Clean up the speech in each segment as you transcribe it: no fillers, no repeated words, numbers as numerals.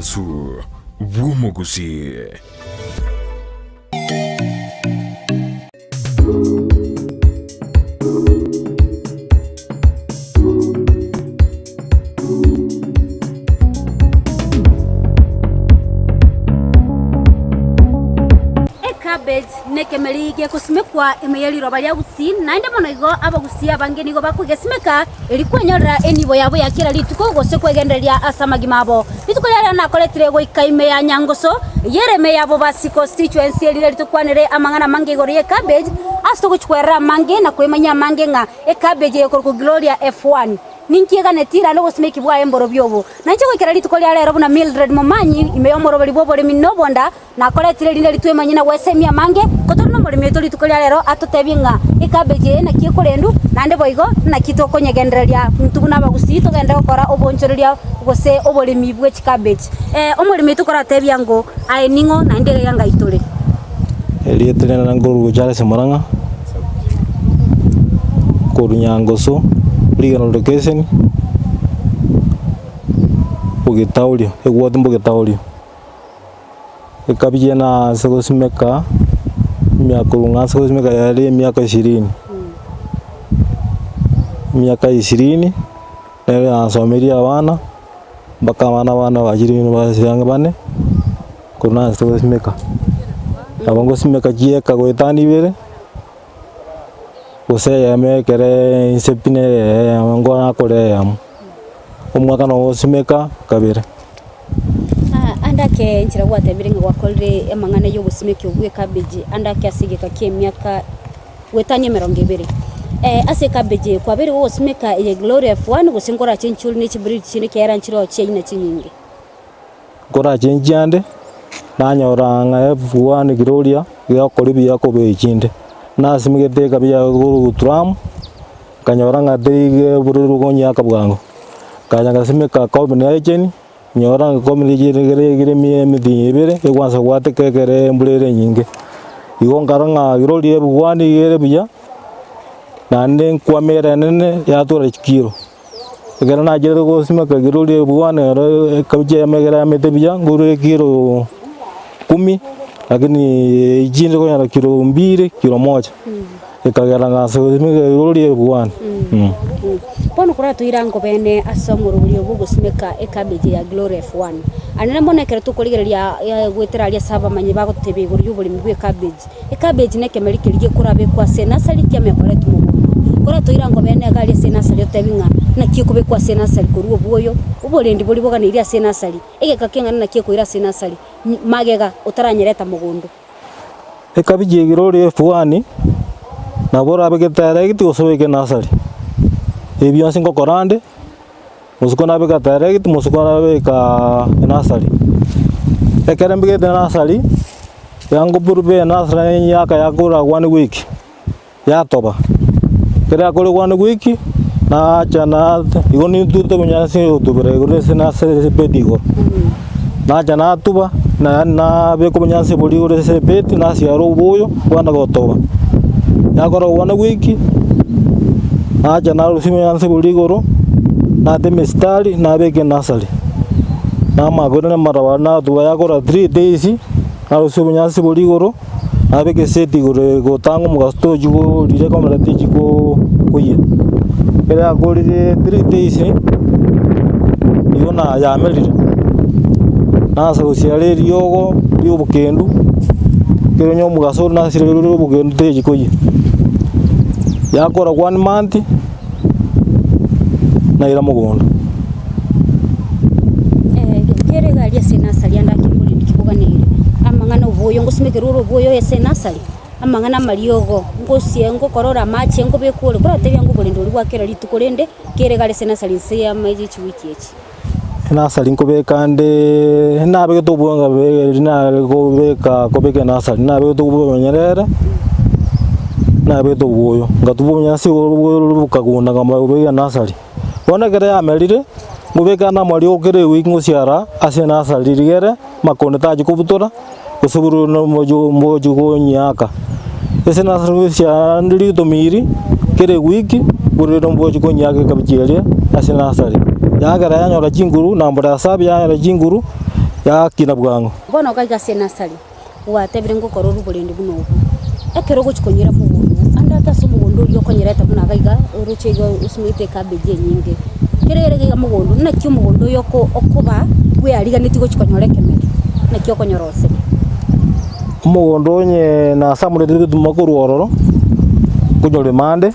Omwansu bw'omogusii. Ecabbage nekemeri gegosimekwa ime ye riroba ria Gusii, naende mono igo abagusii abange nigo bakogesimeka erio kwenyorera enibo yabo ya kera rituko gose kwegendereria ase amagima abo. Rituko ria rero nakoretire goika ime ya Nyangoso, eyio ere ime ya Bobasi Constituency erire ritokwanere amang'ana amange igoro ye cabbage ase togochia kwerera amange na kwemanyia amange ng'a ecabbage eye ekorokwa Gloria F1 ninki eganeti naende obosimeki bwaye mborobio obo. Nainche goikera rituko ria rero buna Mildred Momanyi ime y'omoroberi bw'oboremi na obonda Nakoretire rinde ritwemanyie na gwesemia amange, ko tore nomoremi oito rituko ria rero atotebie ng'a ecabbage eye naki ekorendwa, naende boigo naki tokonyegendereria intwe buna abagusii togende gokora obonchoreria gose oboremi bwe chicabbage. Omoremi oito koratebia ngo aye ning'o naende iga ngai tore. Erieta riane nkorwa Charles Murang'a, korwa Nyangoso, Regional Location, Bogetaurio, egwoti Mbogetaorio. Ekabichia na ase gosimeka, emiaka korwa ng'a ase gosimeka yare emiaka ishirini, emiaka ishirini, nere nasomirie abana, mpaka abana bane bachire university ang'e bane, korwa nase gosimeka. Nabo ngosimeka chieka goetania ibere, gose eyemo ekere inse pi na eyemo ngorakore eyemo, omwaka nabo ogosimeka kabere. Ande ake enchera gwatebire ng'a gwakorire amang'ana ya obosimeki obwo bw'ecabbage ande ake ase egeka ki'emiaka goetania emerongo ebere. Ase ecabbage eye kwabeire gogosimeka eye Glory F1 gose nkorache nchori ne chibreed chinde ekiagera nchiroo chiaina chinyinge? Nkorache nchiande, nanyora ng'a F1 Gloria gegokoria buya kobua echinde. Nasimegete ekabichi yaye korwa Tram, nkanyora ng'a teri bororo bokonyaka bwango. Nkacha ngasimeka combination, nyora ng'a combination ekere ekere emetienyi ebere, egwansa goateka ekere embura ere enyinge. Igo nkarora ng'a Gloria F1 iga ere buya, naende nkwama ere enene yatwara chikiro. Ekero nachire gosimeka Gloria F1 ero ekabichi eyemo ekero yamete buya, nkorwa ekiro kumi, lakini echinde okonyora kiro mbiri, kiro moja. Ekagera ng'ase gosimeka igoro ri'ebuani. Bono koratoira ngobene ase omorobori obo ogosimeka ecabbage ya Glory F1. Anene mono ekero tokorigereria goetera aria ase abamanyi bagototebia igoro y'oboremi bwa ecabbage. Ecabbage nekemeri keria gekorabekwa ase enursery kiamanya koretwa mogondo. Koratoira ngobene iga aria ase enursery otebi ng'a naki ekobekwa ase enursery korwa obwoyo, oborendi boria boganeirie ase enursery, egeka keng'ana naki ekoira ase enursery magega otaranyereta mogondo. Ekabichi eye ore efuani, nabo orabe getaregeti gose obeke nasari. Ebi bionsi ngokora ande, mosuko nabeka taregeti, mosuko nabeka enasari. Ekero mbegete enasari, yangoburube enasari yaka yakora one week, yatoba. Ekero yakora one week, nacha na igo nintute obonyansi gotubera igoro ase ase ebedi igoro. Nacha natuba, na nabeka obonyansi boria igoro ase ebedi, nasiara oboyo, bwana gotoba. Yakora one week, nacha narusia obonyansi boria igoro, nata emesitari, nabeka enasari. Namanya koirana amaraba natuba yakora 3 days, narusia obonyansi boria igoro. Nabeke eseti igoro gotanga omogaso tochi korire ekamera techi koyia. Ekero yakorire 3 days, igo na yamerire, nasa gosiara eriogo ria obokendu, ekero onye omogaso ore nasire ore obokendu techi koyia. Yakora one month, naira mogondo. Kere iga aria ase enasari ande ake omorindi kiboganeire, amang'ana oboyo ngosimekera ore oboyo ase enasari, amang'ana amariogo, ngosie ngokora ore amache ngobeka ore, koratebia ng'a oborende oria bwa kera rituko rende, kere iga aria ase enasari nse ya amache chiwiki echi. Enasari nkobeka nde nabegete oboyo nkabe nare kobeka kobeka enasari, nabegete oboyo bonyerere, nabegete oboyo, ngatuba obonyansi oboyo bokagunda nkamanya kobeka enasari. Bono ekero yamerire, ngobeka namariogo kera ewiki ngosiara ase enasari rigere, makonde tachi kobutora, gose bororo na omochie mbochi konyiaka. Ase enasari ngosiara rinde ritomiri, kera ewiki, bororo mbochi konyiaka ekabichi eria ase enasari. Yagera yanyora chinguru na mbolea safi yanyora chinguru. Yakina bwango. Bono gaiga ase enasari, gwatebire ngokora oborendi buna obwo. Ekero ogochia konyera mogondo, ande ake ase omogondo oria okonyerete buna iga iga, oroche iga osimegete ecabbage enyinge. Kere ere iga mogondo, naki omogondo oyo oko okoba bweariganetie gochia konyora ekemeri, naki okonyoroseria. Omogondo onye nasamorete egetuma korwa ororo, nkonyorema ande.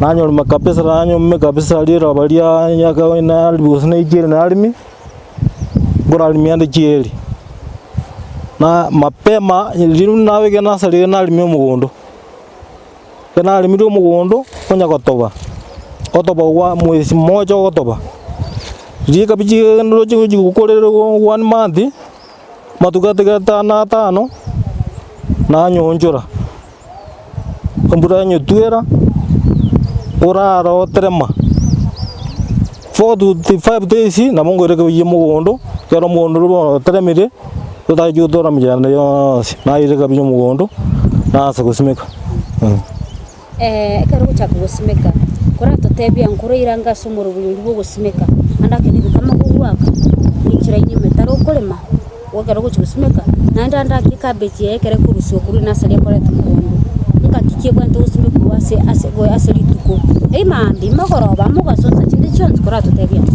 Nanyorema kabisa nanyomire kabisa riroba ria nyaka narimi gose na echieri narimi, nkorarimia ande chieri. Na mapema riria nabeke nasarire narimia omogondo, ekero narimirie omogondo, onya gotoba, otoba gwa mwezi mmoja ogotoba, riria ekabichi noroche gochi gokorera one month, amatuko atigarete ane atano, nanyonchora. Embura yanyotwera, orare oterema, 4 to 5 days nabo nkoireka oyie mogondo, ekero omogondo oria bono oteremire, totachi gotora emechando yonsi, naireka buya omogondo, naansa gosimeka. Ekero ogochaka gosimeka, koratotebia nkoroira ange ase omorobori oria bwa ogosimeka, ande ake nigo kama kogoaka, nechiraini emetaro okorema. Ekero ogochia gosimeka, naende ande ake ecabbage eye ekero ekorusiwa korwa enasari ekoreta mogondo, ngaki ki ebwenerete gosimekwa ase ase ase rituko, eyi maambia, mogoroba, mogaso nsa chinde chionsi koratotebie amo.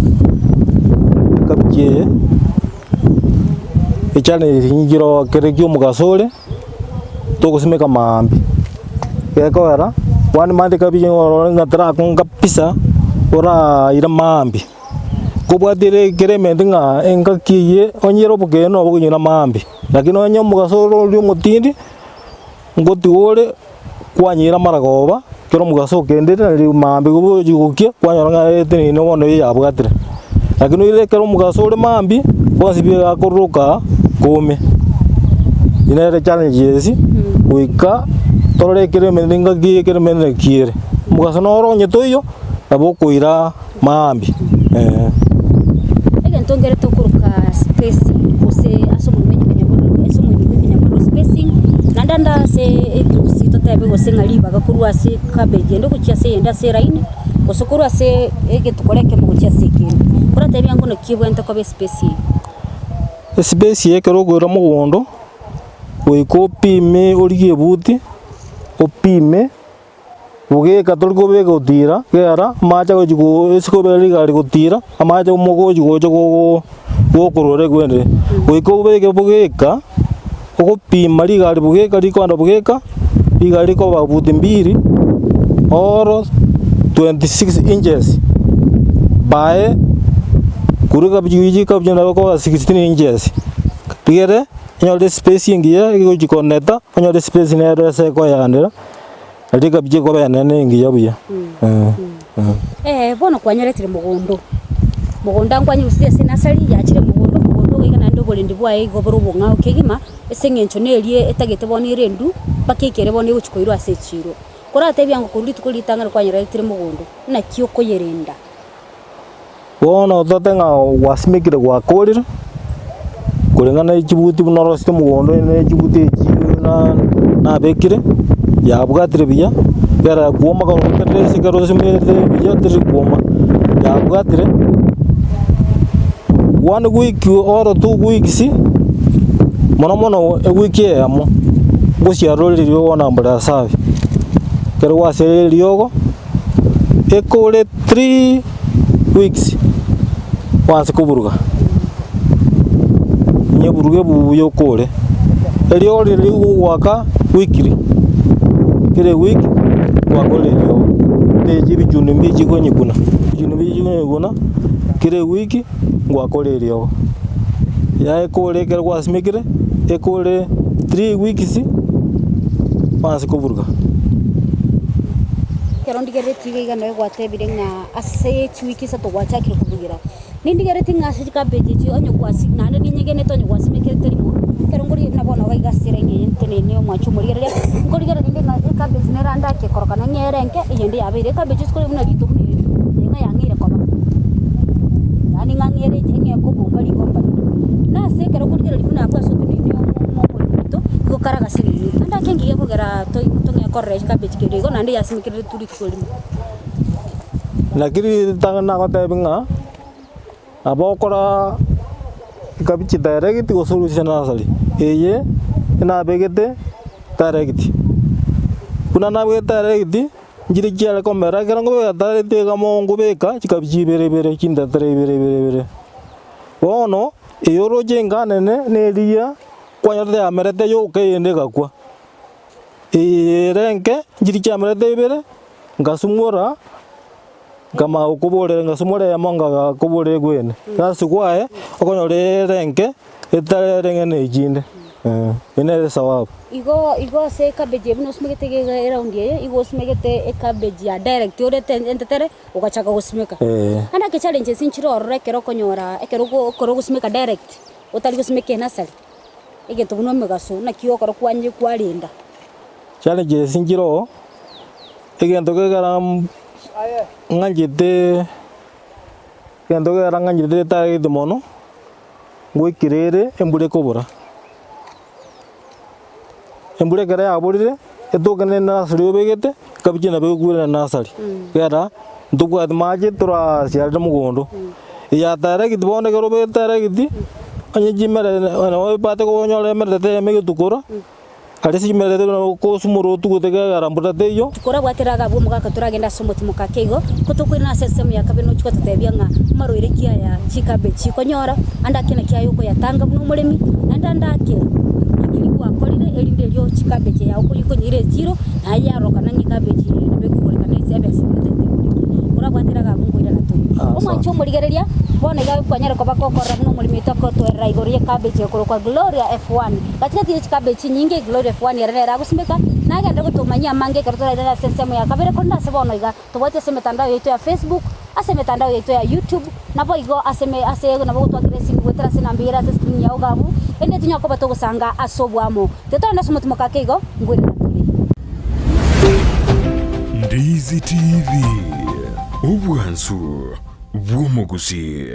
Ekabichi eye, echane chiro kere kia omogaso ore, togosimeka maambia, gekogera, one month ekabichi nigo orore ng'a terakonga kabisa, oraire maambia. Kobwatire kera emento ng'a engaki eye onye ere obokeene nobo okonyora maambia, lakini onye omogaso ore oria omotindi, ngotiga ore kwanyira amaragoba, ekero omogaso okendire nario maambia gogochi gokia kwanyora ng'a etenene bono eye yabwatire. Lakini oire ekero omogaso ore maambia, bonsi pi akororoka kome. Eyio nere challenges goika torore ekero emento engaki ekero emento naki ere. Omogaso noro onye toiyo, nabo okoira. Maambia, eh. Egento nkere tokoroka spacing gose ase omonwe bwe ase omonwe bwe ekenyamorero spacing, naende ande ase etusi totebe gose ng'a ribaga korwa ase ecabbage ende gochia ase eyende ase eraini, gose korwa ase egetukora ekemo gochia ase ekende. Koratebie ango naki ebwenerete koba espace eye. Espace eye ekero okoira mogondo, goika opime origie ebuti, opime. Bogeka tori kobeka gotira, kera amache agochi go ase kobera rigari gotira, amache omogochi gocha gogo gokorora egwendere. Goika obeke bogeka, ogopima rigari bogeka rikoenda bogeka, rigari rikoba buti mbiri, oro 26 inches by korwa ekabichi chikabichi nabo ekoba 16 inches, rigere onyore espace engiya egochi koneta, onyore espace nero ase ekoyandera. Nario ekabichi ekoba enene engiya buya. Eh, bono kwanyoretire mogondo, mogondo ango kwanyerusirie ase enasari, yachire mogondo, mogondo ogo iga naende oborendi bwaye igo bore obong'ao kegima, ase eng'encho na eria etagete bono ere endu, mpaka ekere bono egochi koirwa ase echiro. Koratebie ango korwa rituko ritang'ani kwanyoretire mogondo, naki okoyerenda? Bono tote ng'a gwasimekire gwakorire, koreng'ana ne chibuti buna orosete omogondo oye ne chibuti echi na nabekire, yabwatire buya, ekero yakwoma kero ase ekero osimegete buya teri kwoma, yabwatire, one week or two weeks, mono mono ewiki eyemo, ngosiarora eriogo na mbolea safi. Ekero gwasiarire eriogo, ekore 3 weeks oanse koburuga, onyeburuge buya okore, eriogo riria rigogoaka weekly, kera ewiki gwakora eriogo, echi ebichuni mbichi konyekuna, ebichuni mbichi konyekuna, kera ewiki gwakora eriogo. Yaekore ekero gwasimekire, ekore 3 weeks oanse koburuga. Ekero ndigereretie iga iga noe gwatebire ng'a ase chiwiki isato gwachakire kobugera, nindigereretie ng'a ase chicabbage echi onye gwasi naende ninyegenete onye gwasimekerete rimo, ekero nkorigereria buna bono iga iga ase eraini eye nteneine omwancho omorigereria, nkorigereria rende ng'a ecabbage nere ande ake korokana ng'a ere enke, eyende yabeire ecabbage ase kore buna rito buna eri, eye ng'a yang'eire koba, yaani ng'a ng'ere ng'e ekobomba rigomba riria. Na ase ekero okorigereria buna abwo ase oteneine omo oito, igo kare agasinini, naende ake ngiya kogera toi tong'e korora ecabbage kende igo naende yasimekereretwe rituko erimo. Lakini ritang'ani nagotebia ng'a nabo okora. Ekabichi direct gose orusie nursery, eye nabegete direct. Buna nabegete direct, nchire chiare komera ekero nkobeka direct iga mo nkobeka chikabichi ibere ibere chintetere ibere ibere ibere. Bono, eye oroche enga nene na eriya kwanyorete yamerete yoka eyende egakwa. Eye ere enke nchiri chiamerete ibere, ngasumora. Nkamanya gokoborera ngasumora eyemo ngagakoborera egwene. Ase kwaye, okonyora ere enke, etarenge na echinde, eh, eye nere esababu. Igo igo ase ecabbage eye buna osimegete iga iga eround eye, igo osimegete ecabbage ya direct orete entetere ogachaka gosimeka. Eh. Naende ake challenges nchire ororo ekero okonyora ekero ogo ekero ogosimeka direct, otari gosimeka enursery, egento buna omogaso naki ogokora kwanye kwarenda. Challenges nchire oo, Egento gekera ng'anchete, egento gekera ng'anchete etagete mono, ngoikera ere embura ekobora. Embura ekero yaborire, etoke na enasari obegete, ekabichi nabo egokwera na enasari, ekiagera ntobwati mache torasiarere mogondo. Eya taregiti bono ekero obegete taregiti, onye chimere nabo ebate konyora emerete eyemo egetukora. Aria chimerete buna okosumora otugute kegera mbura teiyo. Korabwatera iga abwo omogaka toragende ase omotimoka ake igo, ko tokoirana ase ensemo ya kabere nochia gototebia ng'a amarwaire ki aya chikabeji chikonyora, ande ake naki aye okoyatanga buna omoremi, naende ande ake naki riria gwakorire erinde erio chikabeji yao koyia konyeira echiro, naye yarorokana ng'a ekabeji eye nabo ekogorekana ase ebesa otagete egoreke. Korabwatera iga abwo nkoirana tore. Omwancha omorigereria, bono iga kwanyare koba gokorora buna omoremi oito akotoerera igoro ye cabbage ekorokwa Gloria F1. Gati-gati ye chikabeji chinyinge, Gloria F1 ere nere agosimeka, nagenderere gotomanyia amange ekero torairane ase ensemo ya kabere, korende ase bono iga, tobwati ase emetandao yaito ya Facebook, ase emetandao yaito ya YouTube, naboigo ase eme ase nabo gotwakera esimi goetera ase enamba eyere ase escreen yao iga abwo, erinde tinyare koba togosanga ase oboamo. Tiga torende ase omotimoka ake igo, ngwere tore. Ndizi TV, obwansu bw'omogusii.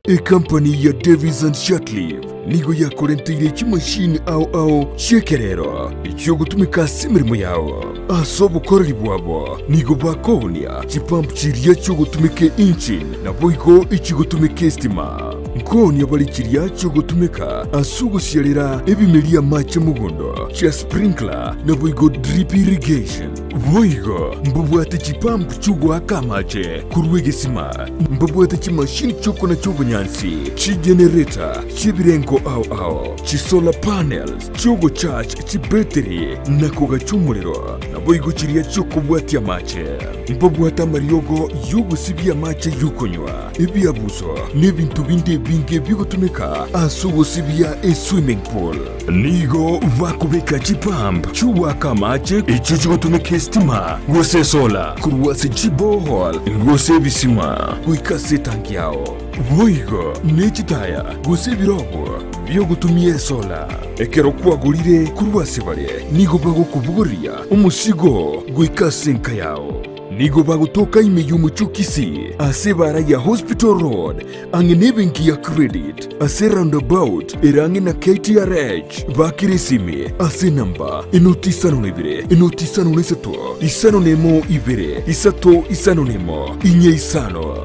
Ekampani ya Davies and Shatliff nigo yakorenteire chimashini ao ao chi'ekerero echiogotumeka ase emeremo yao. Ase obokoreri bwabo nigo bakoonia chipump chiria chiogotumeka engine naboigo echigotumeka estima. Nkoonia bare chiria chiogotumeka ase ogosiarera ebimeria amache mogondo chia sprinkler naboigo drip irrigation. Boigo mbabwate chipump chi'ogoaka amache korwa egesima, mbabwate chimashini chi'okonacha obonyansi, chigenereta chi'ebirengo ao ao, chisolar panels chi'ogocharge chibetiri na kogacha omorero, naboigo chiria chi'okobwatia amache. Mbabwate amariogo y'ogosibia amache y'okonywa, ebiabuso, na ebinto binde ebinge bigotumeka ase ogosibia eswimming pool. Nigo bakobeka chipump chi'ogoaka amache echio chigotumeka esitima gose esola korwa ase chiborehole gose ebisima goika ase etanki yao. Boigo ne chitaya gose ebirogo bi'ogotumia esola. Ekero kwagorire korwa ase bare, nigo bagokobogoria omosigo goika ase enka yao. Nigo bagotoka ime y'omochie o Kisii ase ebaara ya Hospital Road ang'e nebenki ya Credit ase roundabout ere ang'e na KTRH. Bakera esimi ase enamba enoti isano na ibere, enoti isano na isato, isano na emo ibere, isato isano na emo, inye isano.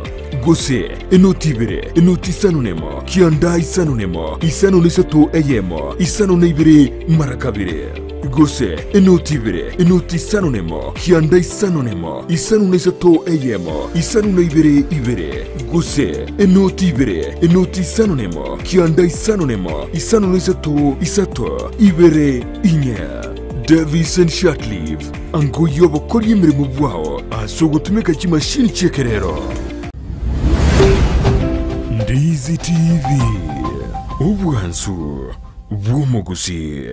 Gose enoti ibere, enoti isano na emo, kianda isano na emo, isano na isato eyemo, isano na ibere mara kabere. Gose enoti ibere, enoti isano na emo, kianda isano na emo, isano na isato eyemo, isano na ibere ibere. Gose enoti ibere, enoti isano na emo, kianda isano na emo, isano na isato isato ibere inye. Davison Shatliff, angoyia obokoria emeremo bwao ase ogotumeka chimashini chi'ekerero. Ndizi TV, obwansu bw'omogusii.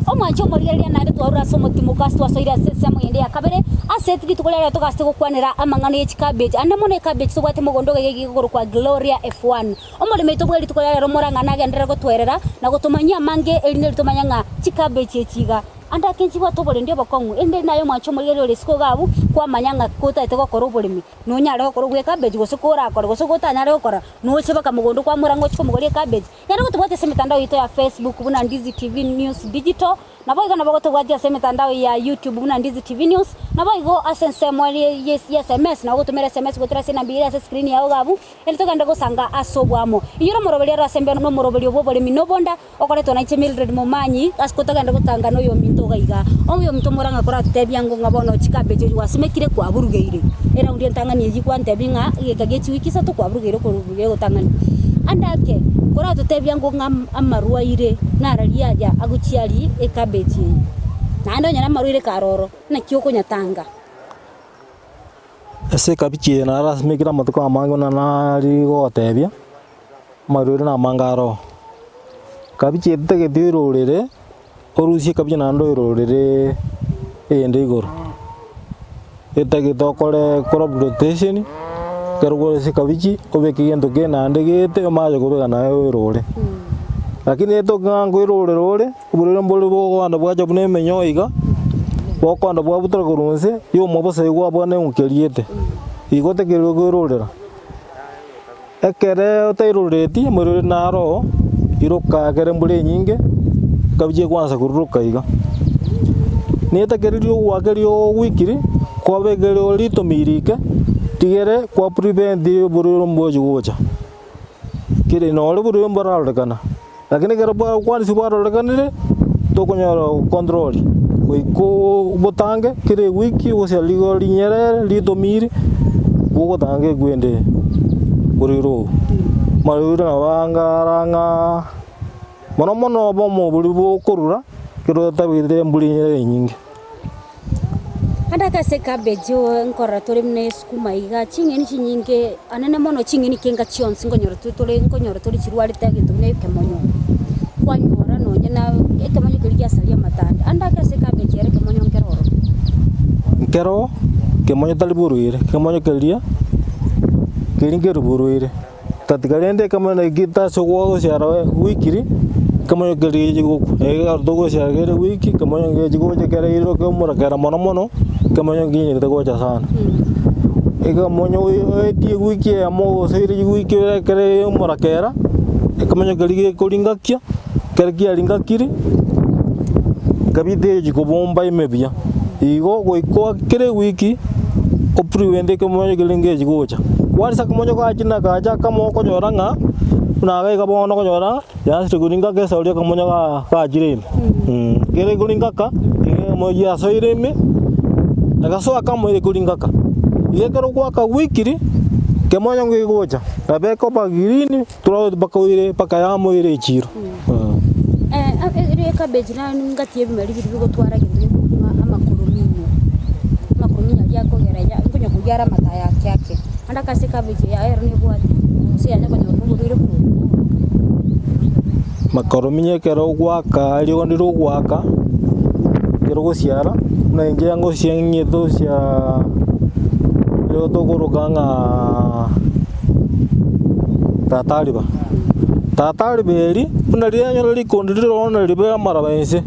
Omwanche omorigereria naende twarure ase omotimoka ase twasoire ase ensemo yende ya kabere, ase rituko ria rero togaste gokwanera amang'ana ye chicabbage, ande mono ecabbage tobwate mogondo iga iga ekorokwa Gloria F1. Omoremi oito bwe rituko ria rero morang'ana agenderere gotwerera na gotomanyia amange erinde ritomanye ng'a chicabbage echi iga ande ake nchibwate oborendi obokong'u, erinde naye omwanche omorigereria ore isiko iga abwo kwamanya ng'a kotagete gokora oboremi nonyare gokora obwe ecabbage gose korakore gose gotanyare gokora noche baka mogondo kwamora ng'a ochie komogoria ecabbage. Nere gotobwatia ase emetandao yaito ya Facebook buna Ndizi TV News Digital, naboigo nabo gotobwatia ase emetandao ya YouTube buna Ndizi TV News. Naboigo ase ensemo eria ye sms, nabo ogotomera sms goetera ase enamba ere ase escreen yao iga abwo, Ere togende gosanga ase oboamo. Iyora omoroberio ore ase embeo na omoroberio bw'oboremi na obonda, okoretwa nainche Mildred Momanyi, ase kotogende gotanga noyominto iga iga. Oyominto omorang'a koratotebie ango ng'a bono chikabechi echi gwasimekire kwaburugeire. Eraundi entang'ani eyio gwantebia ng'a egeka gie chiwiki isato kwaburugeire okorurugeria egotang'ani. Ande ake, koratotebie ango ng'a amarwaire nararia aya agochia aria ekabechi eye. Naende onye namarwaire kare ororo, naki okonyatanga? Ase ekabichi eye narasimekire amatuko amange buna nari gogotebia, amarwaire namange aroo. Kabichi eye tetageti oirorere, orusie ekabichi naende oirorere eyende igoro. Etagete okore crop rotation, ekero kwarusia ekabichi, obeke egento kende naende gete omanye kobeka naye oirore. Lakini etoke ng'a nkoirorera ore. Oborwaire mbore bogokoganda bwacha buna emenyoo iga, bogokoganda bwabutora korwa inse, yoma bosa igo gwabwana eng'uki eriete. Igo otakeirwe koirorera. Ekere otairorereti omorwaire naro oo, iroka ekere embura enyinge, ekabichi ekwansa koruruka iga. Netakereiri ogoaka eriogo gwikiri, kwabeka eriogo ritomiri ike, rigere kwa prevent oborwaire mbochi gocha. Kere nore oborwaire mborarorekana. Lakini ekero bwakwanisi bwarorekanire, tokonyora gocontrol, goika obotange kera ewiki gose rigo rinyerere ritomire, bogotanga ekwende borwaire obo. Amarwaire nabo anga ara ng'a mono mono obomo boria bokorura ekero otabwate embura enyinge enyinge. Ande ake ase ecabbage oo nkorora tore buna esukuma iga, ching'eni chinyinge anene mono ching'eni kenga chionsi nkonyora to tore nkonyora tore chirwarete egento buna ekemonyo, kwanyora nonye na ekemonyo keria giasaria amatande. Ande ake ase ecabbage ere ekemonyo nkere ororo. Nkero kemonyo tari borwaire, ekemonyo keria keria nkeri borwaire. Tatiga rende ekemonyo naki ase ogosiara weekly, ekemonyo keria kegokwa, ekero togosiara kere wiki, ekemonyo ngechi gocha kere iroke omorakera mono mono, ekemonyo nkinyarete gocha sana. Ekemonyo oetie ewiki eyemo gose ere ewiki ere ekere omorakera, ekemonyo keria gekoringakia, ekero kiaringakire, ekabidi egochi kobomba ime buya. Igo goika kera ewiki, oprevente ekemonyo keria ngechi gocha. Kwarisa akamonyo gachia na gacha akamo okonyora ng'a buna iga iga bono okonyora yansire koringa aka esauri akamonyo ga gachire ime kere koringa aka, iga ekemonyo giasoire ime, agasoa akamo ekoringa aka. Iga ekero gwakagwikiri, kemonyo ngegocha, nabo ekoba green. Toroche mpaka oire mpaka yamoire echiro. Erio ecabbage naye ngati y'ebimeri biria bigotwara egento gekorokwa ng'a amakorominyo. Amakorominyo aria akogera ya nkonya koyia are amato aya ake ake. Naende ase ecabbage eye ero nebwate, gose yanya konyora oborwaire buna obwo. Makorominyo ekero ogwaka eriogo ndire ogwaka, ekero ogosiara, buna inche ngosia ng'ete gosiaa nigo tokoroka ng'a tata ariba. Tata ariba eri, buna rianyora rikondi rire bono ribe amaraba inse,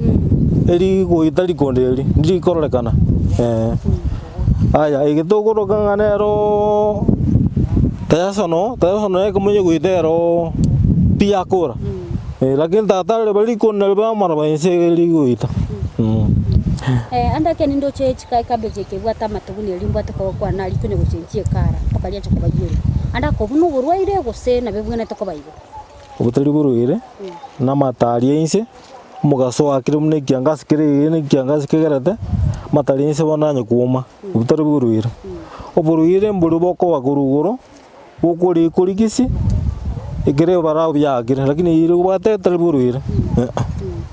erigoita rikondi eri, ndirikororekana eh. Aya ege tokoroka ng'a nerooo tayasono, tayasono ekemonyo goita erooo pi yakora, lakini tata ariba rikondi naribe amaraba inse rigoita. Ande ekero nindoche chika ecabbage eke ebwate amato buna erio mbwate kogokwana aria konya gochenchia ekara mpaka riacha koba yellow. Ande akobuna na oborwaire gose nabo ebwenerete koba igo? Obotari borwaire, na amato aria inse, omogaso oakire buna ekiangasi kere iga na ekiangasi kegerete, amato aria inse bono anye kwoma, obotari borwaire. Oborwaire mboria bokoba korwa igoro, bokoria korigisi, ekere ebarau biaakire, lakini riria obwate tari borwaire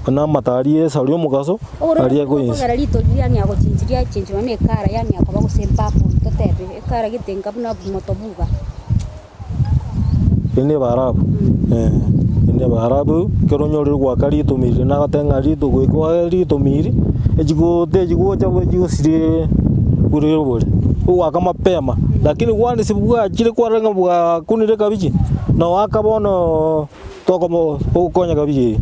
buna amato aria esari omogaso, aria Oborwaire akoinsa. bokogera rito riria riang'ea gochenchia riachenchwa nonya na ekara yang'ea koba gose purple totebe, ekara gete enga buna motobu iga. Eye ne ebarabu, eh, eye ne ebarabu ekero onyorire goaka ritomiri nagoteba ng'a rito goika oake ritomiri, echigoote echigocha bo chigosirie borwaire oboria, ogoaka mapema. Lakini gwanisi bwachire kwarora ng'a bwakunire ekabichi, noaka bono tokomo ogokonya ekabichi eyio,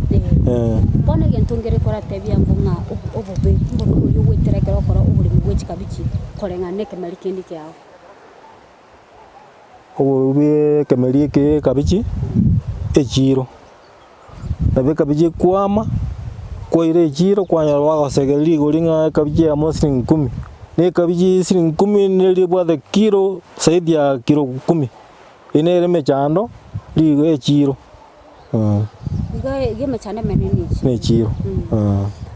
eh. Bono egento nkere koratebia ng'o ng'a obobe mboro oria ogoetera ekero okora oboremi bwe chikabichi koreng'ana na ekemeri kende kiao. Obobe bwa ekemeri eke ekabichi, echiro. Nabo ekabichi ekwama, kwaira echiro kwanyora bagosegeria rigori ng'a ekabichi eyemo siringi ikomi. Na ekabichi siringi kumi neri ebwate kilo zaidi ya kilo kumi, eye nere emechando rigo echiro. Igo iga emechando emenene ne echiro. Ne echiro.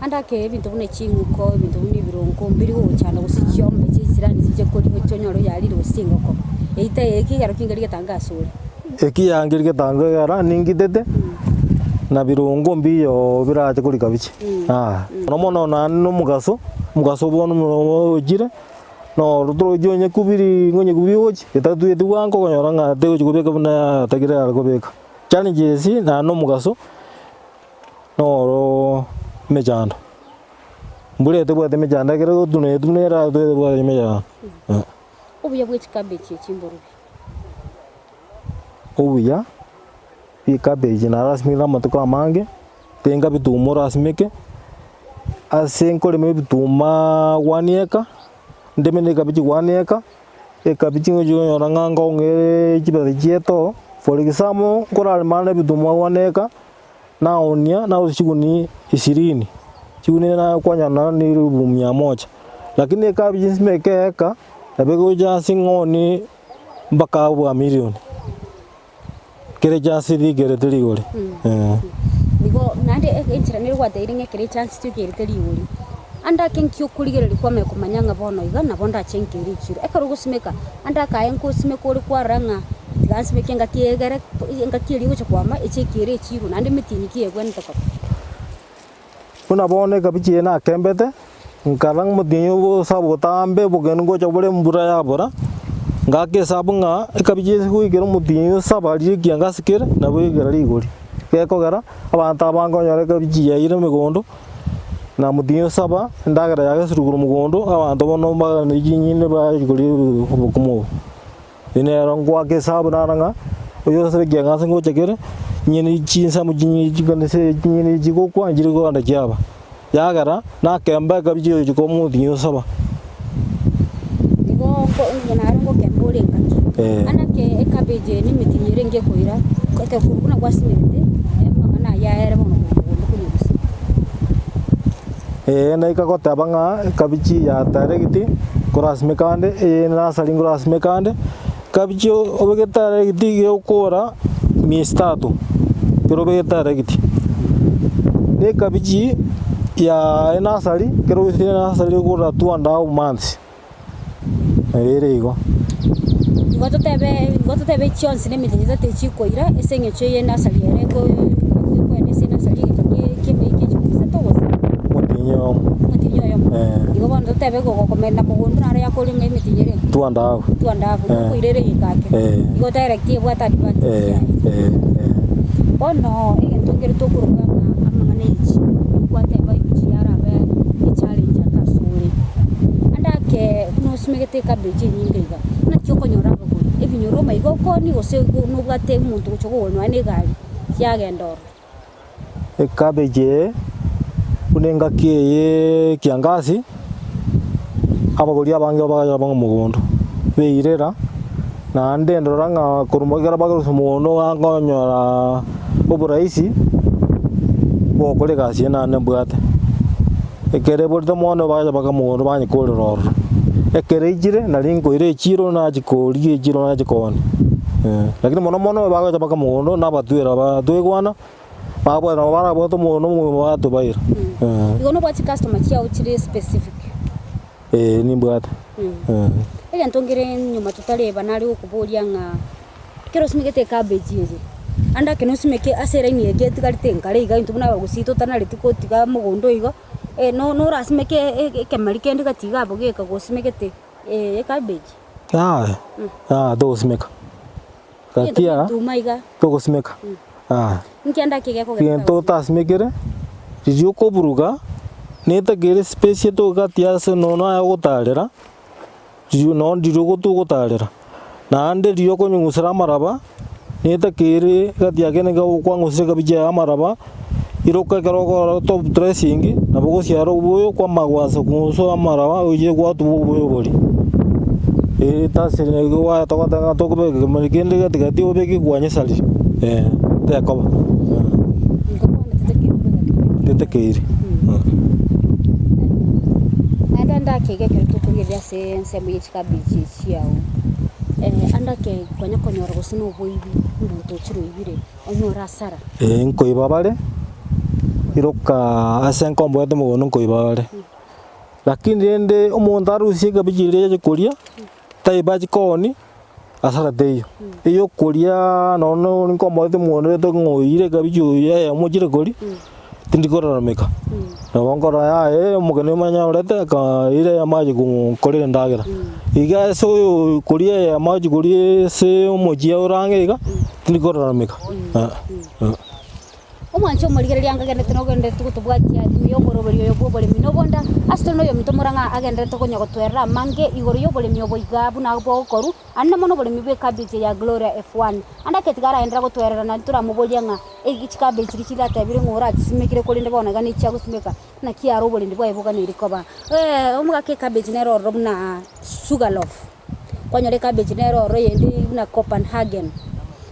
Ande ake ebinto buna ching'uko, ebinto buna ebirongo mbiri gogochanda gose chiombe chia echirani chiche koria gocha onyore oyarire gose chingoko. Eyio taiyo ekegero kengeri getange asore. Ekiangeri getange egera ningitete, na birongo mbiyo birache korika biche. Mono mono naende na omogaso, omogaso bono ochire, noro torochi onye kubiri onye kubigochi, etatueti bwango okonyora ng'a tegochi kobeka buna atagere are kobeka. Challenges naende na omogaso, noro emechando. Mbura etebwati emechando ekero egotuna etuna era tebwati emechando. Obuya bwe chikabechi echi mborubi. Obuya bwe cabbage narasimekire amatuko amange, tenga bituma orasimeke, ase nkorema ebitumaaa one acre, ndeme na ekabichi one acre, ekabichi ngochi konyora ng'a nkong'ere chibesa chiaito, for example, nkorarema ande ebituma one acre, naonia narusia chigunia ishirini, chigunia nakwanyora naende elfu mia moja. Lakini ekabichi nsimeke eeka, nabo egocha ase ng'onie mpaka abua milioni, kere chance rikerete rigori eh. Igo naende enchera nere gwatebirie ng'a ekero echance toikerete rigori, ande ake nki okorigereria kwamanya komanya ng'a bono iga nabo ndache nkere echiro. Ekero ogosimeka, ande akaye nkosimeka ore kwarora ng'a tiga nsimeke engaki egere engaki eria egocha kwama eche ekere echiro naende emetienyi ki ebwenerete koba. Buna bono ekabichi eye nakembete, nkara omotienyi obosa botambe obogeni ngocha bore embura yabora, ngaka esabu ng'a ekabichi ase goikera omotienyi osaba riria ekianga ase kere, nabo egekera rigori. Gekogera, abanto abange onyore ekabichi yaiyire emegondo, na omotienyi osaba, endagera yagesirwe korwa mogondo, abanto bono mbagane chinyeni bachi koria obokima obo. Ere nero ngoaka esabu naro ng'a oyo ase ekiang'anso ngocha kere, chinyeni chinsamu chinyeni chikanisa chinyeni chigokwa nchiri kogenda chiaba. Yagera, nakemba ekabichi egochia komotinyia osaba. Igo nko naro ngokemba ore engaki, Eh. ande ake ecabbage eye na emetinyia ere ngekoira, ekero korwa buna gwasimegete, amang'ana ayio aere bono korwa mogondo konyerusia. Ee, naika goteba ng'a ekabichi ya taregiti nkorasimeka ande, eye nasari nkorasimeka ande, ekabichi obeke taregiti gegokora miezi tatu, ekero obegete taregiti. Na ekabichi ya enasari, ekero oisire enasari egokora two and half months, ere igo. Igo totebe igo totebe chionsi na emechie etato chikoira ase eng'encho eye enasari ere eko ekoenda ase enasari egento kie ki'emeyia kia chikumi isato gose Omotienyi oyomo. omotienyi oyomo. Eh. Igo bono totebe gokomenda mogondo naro yakorema emetienyi ere Two and half. two and half Eh. okoira ere egeka ake. Eh. Igo direct ebwate advantage Eh, yaye. eh, eh. Bono egento nkere tokoroka ng'a amang'ana ya echiro, gwateba egochia yarabe echallenge ake asore. Ande ake buna osimegete ecabbage enyinge iga, naki okonyora abagori, ebinyoro omaiga okoonia gose nobwate omonto ogocha kogora nonya na egari yagenda ororo. Ecabbage eye, buna engaki eye kiangasi, abagori abange bagacha bang'a mogondo, beirera, naende ndora ng'a korwa ekero bakorusia mogondo bakonyora oborahisi, bogokora egasi eye naende mbwate. Ekero eborete mono bagacha baka mogondo banyekorera ororo. Ekero eichire nari nkoira echiro nachia korigia echiro nachia koonia eh. Lakini mono mono bagocha baka mogondo nabatwera ba twaigwana, babwate nabo barabwate omogondo omogima batobaira eh. Igo nobwate chicustomer chiao chire specific? Eeh nimbwate eh. Egento nkere nyuma totareba nare gokoboria ng'a ekero osimegete ecabbage eye, ande ake nosimeke ase eraini eke etigarete enkare iga intwe buna abagusii totanareti kotiga mogondo igo, no norasimeke ekemeri kende gati iga abwo geka gosimegete ecabbage? Yaya, yaya togosimeka. Egento Gati aa, getuma iga. togosimeka, yaya. Inki ande ake gekogera Egento otasimekere, riria okoburuga, netakere espace etoke gati ase nonya aye ogotarera, riria nonye riria ogotarera. Naende riria okonyung'usera amaraba, netakere gati yake nigo okwang'usera ekabichi yaye amaraba, iroka ekero okora top dressing, nabo ogosiara oboyo kwamanya goansa kong'usa amaraba oye gwatuba oboyo boria. Etasiri nigo gwatogoteba ng'a tokobeka kemeri kende gati gati obeke kwanyesari eh, tekoba Igo bono tetakeiri kobeka kemeri. Tetakeiri. Naende. Iga ndake iga ekero tokorigereria ase ensemo ye chikabeji echi chiago, ande ake konya konyora gose na oboibi, omonto ochire oibire, onyore asara. Ee nkoiba bare, iroka ase nkomboete mogondo nkoiba bare, lakini rende omonto arusie ekabichi eria ache koria, taiba achi koonia, asara teiyo. Eywo okoriaaa nonye ore nkomboete mogondo rende ng'a oiyire ekabichi oyo eyemo ochire koria, tindi korarameka. Nabo nkorora yaya omogeni omanye orete akaira eyemo ache kokorera endagera. Iga ase oyo koria eyemo achi koria ase omochie ore ang'e iga, tindi korarameka. Omwanche omorigereria anga agenderete nogenderete gotobwatia buya omoroberi oyo bw'oboremi na obonda, ase tore noyominto omorang'a agenderete konya gotwerera amange igoro y'oboremi obo iga buna bogokorwa, aande mono oboremi bw'ecabbage ya Gloria F1. Ande ake tiga araenderera gotwerera naende toramoborie ng'a eki chicabbage chiria chiratebire ng'a orachisimekire korende bono iga nechiagosimeka, naki aro oborendi bwaye boganeiri koba. Omogaka ecabbage nere ororo buna sugar loaf. Kwanyora ecabbage nere ororo eyende buna Copenhagen.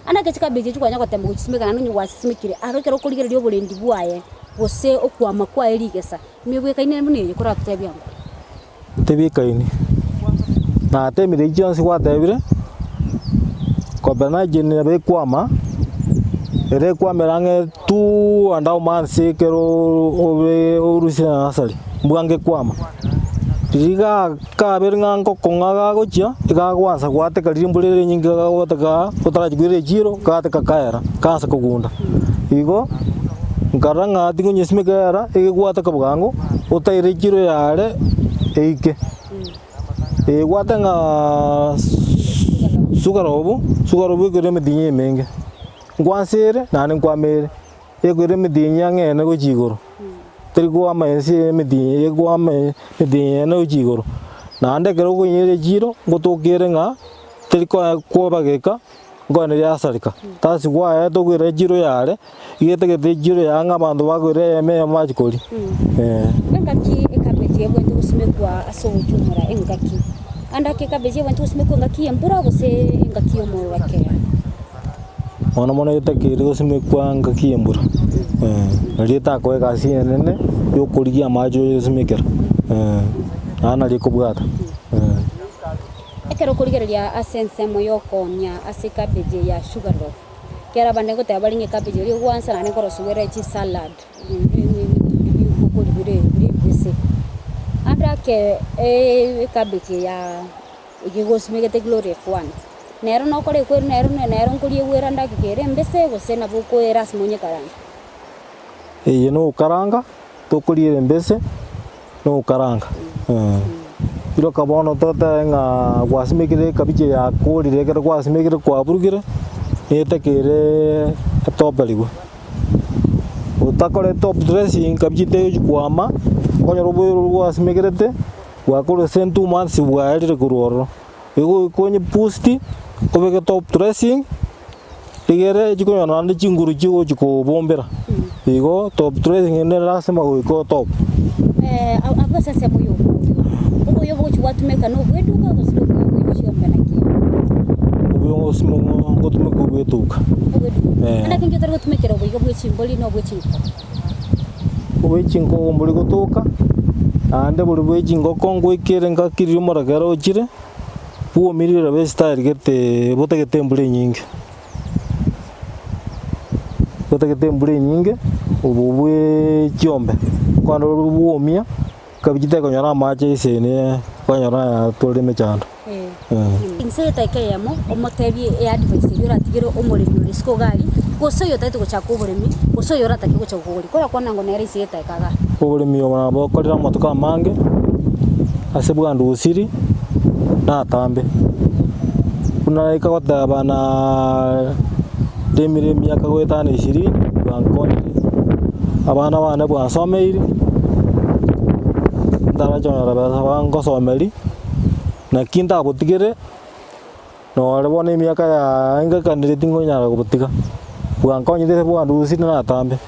Ande ake chicabbage echio kwanya gotema gochisimeka naende onye gwasisimekire, aro ekero okorigereria oborendi bwaye, gose okwama kwaye rigesa, mebwekaine buna eye koratotebie ango. Tebikaini, natemire echi chionsi gwatebire, Copenhagen nabo ekwama, ere ekwamera ang'e two and how months ekero obe orusie nursery, mbwango ekwama. Riria kabere ng'a ngokong'a gagochia, egagwansa gwateka riria embura ere enyinge gagoteka otarachia koira echiro, gateka kaera, kaansa kogunda. Igo, nkarora ng'a tingonyesimeka era, egegwateka bwango, otaire echiro yare eike. Egwate ng'aa sugarobu, sugarobu ekero emetienyi emenge, nkwansa ere naende nkwama ere, ekoira emetienyi ang'e ene gochia igoro. Teri kwama ense eye emetienyi ekwama emetienyi ene gochia igoro. Naende ekero okoinyora echiro, ngotoka ere ng'a teri koe kwobageka, nkoeneria asareka. Tasi kwaye tokoira echiro yare, iga etagete echiro yaye ng'a abanto bakoira eyemo eyemo bachie koria, eh. Engaki ekabeji ebwenerete gosimekwa ase ogochumora engaki, ande ake ekabeji ebwenerete gosimekwa engaki ya embura gose engaki ya omorwakera? Mono mono etakeire gosimekwa engaki ya embura, nario etakoa egasi enene ya okorigia amache oyosimekera, naende nario ekobwata. Ekero okorigereria ase ensemo ya okoonia ase ecabbage eye ya sugar loaf, ekero abande ngoteba bare ng'a ecabbage eria egwansa naende nkorosiwa ere chisalad, bire ebibese. Ande ake ecabbage eye ya eye gosimegete glory F1, nero nokora ekweri nero nero nkoriegwa ere ande ake kere embese gose nabo okoera ase monyekaranga. Eye nogokaranga, tokoriera embese, nogokaranga Iroka bono totebe ng'a gwasimekire ekabichi eye yakorire ekero gwasimekire kwaburugire, netakeire etoperigwe. Otakore top dressing kabichi tegochi kwama, okonyora oboyoro oria gwasimekerete, bwakorire ase 2 months bwaerire korwa ororo. Igo goika onye boost, obeke top dressing, rigere chikonyora naende chinguru chigochi kobombera. Igo top dressing ere lasima goika otop. Abwo ase ensemo ya oboyio, oboyio obogochi gwatumeka na obweduka gose na obwe chiombe naki? Oboyio ngotumeka obweduka. Obweduka. Naende naki otari gotumekera oboyio bwe chimbori na obwe chinkoko? Obwe chinkoko mbori gotoka, naende bori bwe chingoko ngoikere engaki riria omorakera ochire, bwomirire be estyle gete botagete embura enyinge. Botagete embura enyinge, obo bwe chiombe, kwanza obo bwomia, kabichi tekonyora amache eseni kwanyora tore emechando. Inse y'etaika eyemo, omotebie eadvice eria oratigere omoremi ore isiko iga aria, gose oyotagete gochaka oboremi, gose oyoratake gocha kogoria. Korakwana ngo nere inse y'etaika igaa. Oboremi obo nabo bokorire amatuko amange, ase bwandusiri, natambe. Buna naika goteba naaa remire emiaka goetana ishirini, bwankonyire, abana bane bwansomeiri, ntarachonyora besa bangosomeria. Naki ntabotigere, nore bono emiaka yaye ngekanire tingonyara kobotiga, bwankonyete ase bwandusirie natambe.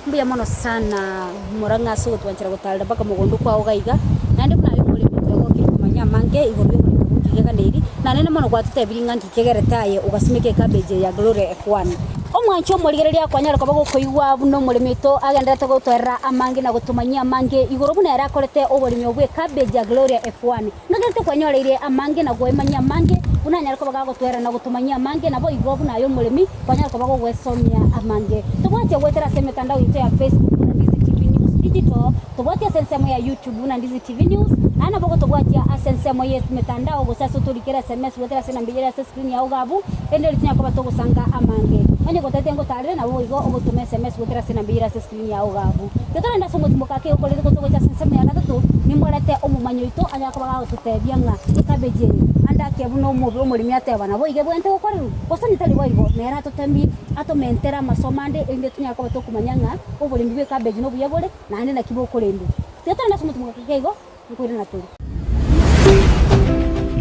Mbuya mono sana Murang'a ase ogotwanchera gotarera mpaka mogondo kwao iga iga, naende buna aye omoremi twegokire komanya amange igoro y'oboremi obo nki keganeiri, na nende mono gwatotebirie ng'a nki kegerete aye ogasimeka ecabbage eye ya Gloria F1. Omwancho omorigereria kwanyare koba gokoigwa buna omoremi oito agendererete gotoerera amange na gotomanyia amange igoro buna ere akorete oboremi obwe cabbage ya Gloria F1. Ngagerete kwanyoreirie amange na goemanyia amange buna anyare koba gagotoerera na gotomanyia amange naboigo buna aye omoremi kwanyare koba gogwesomia amange. Tobwatie goetera ase emetandao yaito ya Facebook buna Ndizi TV News Digital, tobwatie ase ensemo ya YouTube buna Ndizi TV News, naende nabo gotobwatia ase ensemo ye emetandao gose ase otorikere SMS goetera ase enamba eyio ere ase screen yao iga abwo, rende erio tinyare koba togosanga amange. Onye gotagete ngotarere nabo boigo ogotoma SMS goetera ase enamba eyio ere ase screen yao iga abwo. Tiga torende ase omotimoko ake okorete gotogocha ase ensemo ya gatato, nimorete omomanyi oito anyare koba gagototebia ng'a ecabbage eye ande ake buna omobe omoremi ateba nabo iga ebwenerete gokorerwa, gose onye tari boigo nere atotemie atomentere amasomo ande erinde tonyare koba tokomanya ng'a oboremi bwe ecabbage nobuya bore naende naki bokorendwa. Tiga torende ase omotimoko ake igo. Nkoirana tore.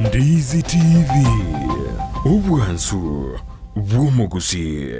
Ndizi TV, obwansu bw'omogusii.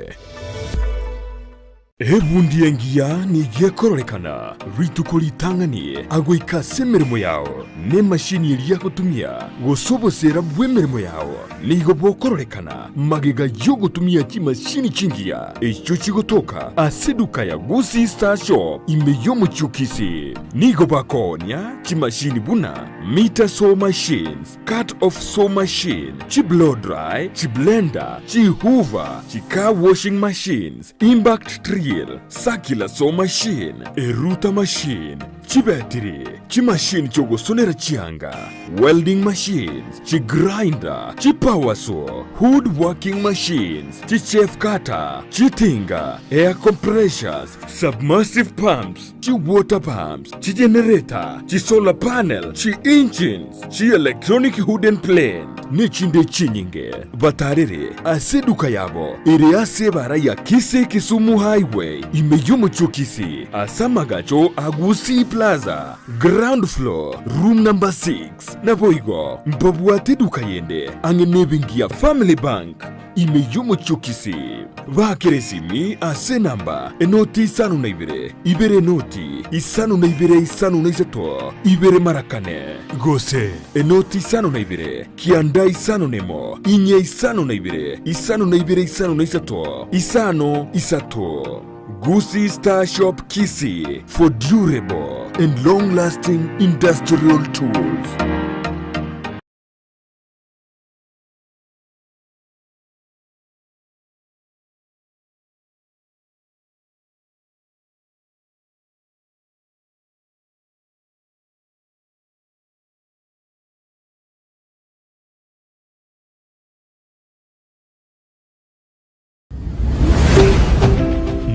Ebundi engiya nigo ekororekana rituko ritang'ani agoika ase emeremo yao, na emashini eria agotumia, gose oboseera bw'emeremo yao nigo bokororekana magega y'ogotumia chimashini chingiya echio chigotoka ase eduka ya Gusii Star Shop ime y'omochie o Kisii. Nigo bakoonia chimashini buna meter saw machines, cut off saw machine, chi blow dry, chi blender, chi hoover, chi car washing machines, impact drill, circular saw machine, eruta machine, chibetiri, chimashini chi'ogosonera chianga, welding machines, chigrinder, chipower saw, wood working machines, chichaff cutter, chitinga, air compressors, submersive pumps, chi-water pumps, chigenerator, chi-solar panel, chi-engines, chi-electronic wooden plane, nechinde chinyinge. Batarere ase eduka yabo ere ase ebara ya Kisii Kisumu Highway ime y'omochie o Kisii ase amagacho a Gusii Plaza, ground floor, room number 6. Naboigo mbabwate eduka yende ang'e nebenki ya Family Bank ime y'omochie o Kisii. Baakere esimi ase enamba enoti isano na ibere, ibere enoti, isano na ibere isano na isato, ibere mara kane, gose enoti isano na ibere, kianda isano nemo, inye isano na ibere, isano na ibere isano na isato, isano isato. Gusii Star Shop Kisii for durable and long lasting industrial tools.